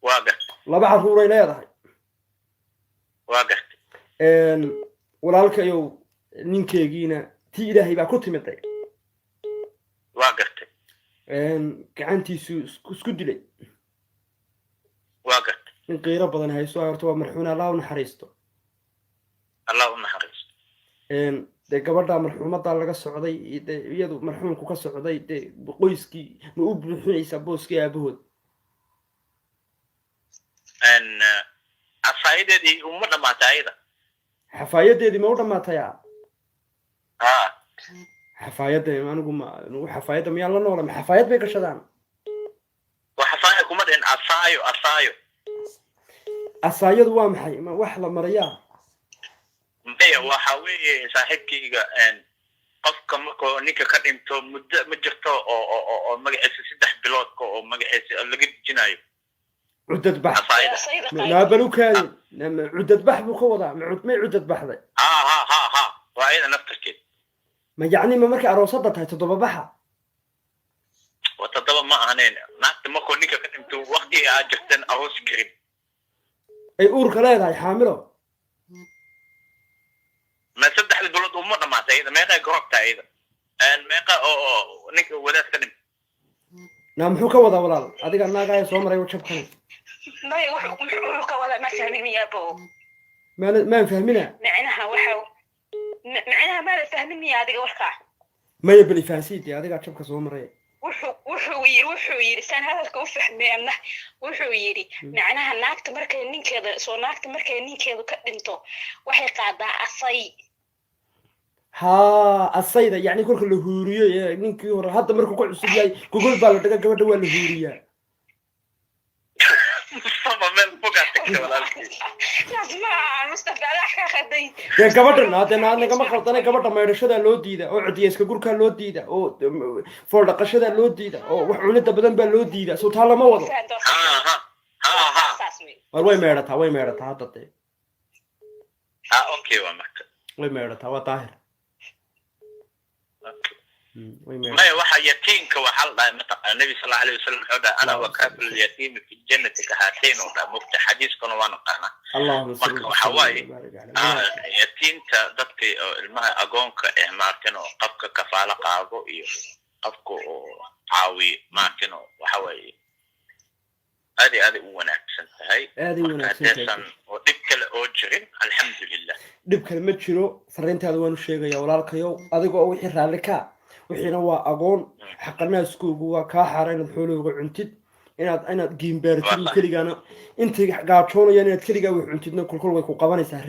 Waa gartay. Laba carruuray leedahay. Waa gartay. Walaalkayow, ninkeegiina tii Ilaahay baa ku timiday. Waa gartay. Gacantiisu isku dilay. Waa gartay. Nin qiiro badan hayso horta waa marxuun, Allah u naxariisto. Allah u naxariisto. Dee gabadha marxuumadda laga socday, dee iyadu marxuumku ka socday, dee qoyskii ma u buuxinaysaa booskii aabahood? Xafaayadeedii uma dhamaatay ayada? Xafaayadeedii ma u dhamaataya? Ha. Xafaayadda anigu ma xafaayadda miyaan la noola? Ma xafaayad bay gashadaan? Waa xafaaya kuma dhihin, asaayo, asaayo. Asaayadu waa maxay? Ma wax la mariyaa? Maya, waxa weeye saaxiibkayga, qofka markuu ninka ka dhinto muddo ma jirto oo magaciisa 3 biloodka oo magaciisa laga dejinayo. Cudad bax. Asaayada. Naabalukaadi, cudad bax buu ka wadaa. Ma may cudad baxday? Ha ha ha ha, waa ayada naftarkeed. Ma yacni ma markay aroosada tahay toddoba baxa? Waa 7 ma ahaneyn, naagta markuu ninka ka dhinto waqtiga aad jirteen aroos karin. Ay uurka leedahay, xaamilo. Ma 3 bilood uma dhamaatay ayada? Meeqay gorobta ayada? Meeqa oo ninka wadaad ka dhintay? Naa muxuu ka wadaa, walaal? Adiga naagaaya soo maray jabkan. Maya, wuxuu ka wadaa ma fahmin miyaabo? Maan fahmina. Micnaha waxa micnaha maada fahmin miya adiga warkaa? Maya, bal ifahansiidee, adigaa jabka soo maray. Wuxuu yidhi saan hadalka u fahmay amna, wuxuu yidhi macnaha naagta markay ninkeeda soo naagta markay ninkeedu ka dhinto waxay qaadaa asay. Haa, asayda, yacni kolka la huuriyo ee ninkii hore hadda markuu ku cusub yahay gogol baa la dhiga, gabadha waa la huuriyaa. Mustafa, meel fogaa tagtay, walaalkii. Saas ma aha, Mustafa, adaa ka khaday. Dee gabadhan hadee naa nagama khaldane, gabadha maydhashadaa loo diida, oo codiyeyska gurkaa loo diida, oo fooldhaqashadaa loo diida, oo wax cunida badan baa loo diida, soo taa lama wado. Ha ha ha ha. Saas wey. War way meedhataa, way meedhataa hadda dee. Ha, okay, waa marka. Way meedhataa, waa daahir. Way meedhataa. Maya, waxa yatiimka waxaa la dhahay, mataqaana, Nebi sal allahu alayhi wasalam wuxuu dhahay: "Ana wakaafil yatiimi fi jannati kahaatain," oo dhahay mugta xadiiskana waa naqaanaa. Allahuma salli Marka waxa waaye, wa barik calaa yatiimta, dadka oo ilmaha agoonka eh, maarkin, oo qofka kafaalo qaado iyo qofka oo caawiyo, maarkin, oo waxa waaye aad iyo aaday u wanaagsan tahay. Aaday u Marka wanaagsan tahay. haddaysan oo dhib kale oo jirin, alxamdulilah. Dhib kale ma jiro. Fariintaada waan u sheegayaa, walaalkayow, adiga oo wixii raalli ka wixiina waa agoon, xaqanaaskoogu waa kaa xaara inaad xoolahooga cuntid, inaad giimbaartid. Wallahi. Keligaana intay gaajoonayaan inaad keligaa wax cuntidna kolkol way ku qabanaysaa.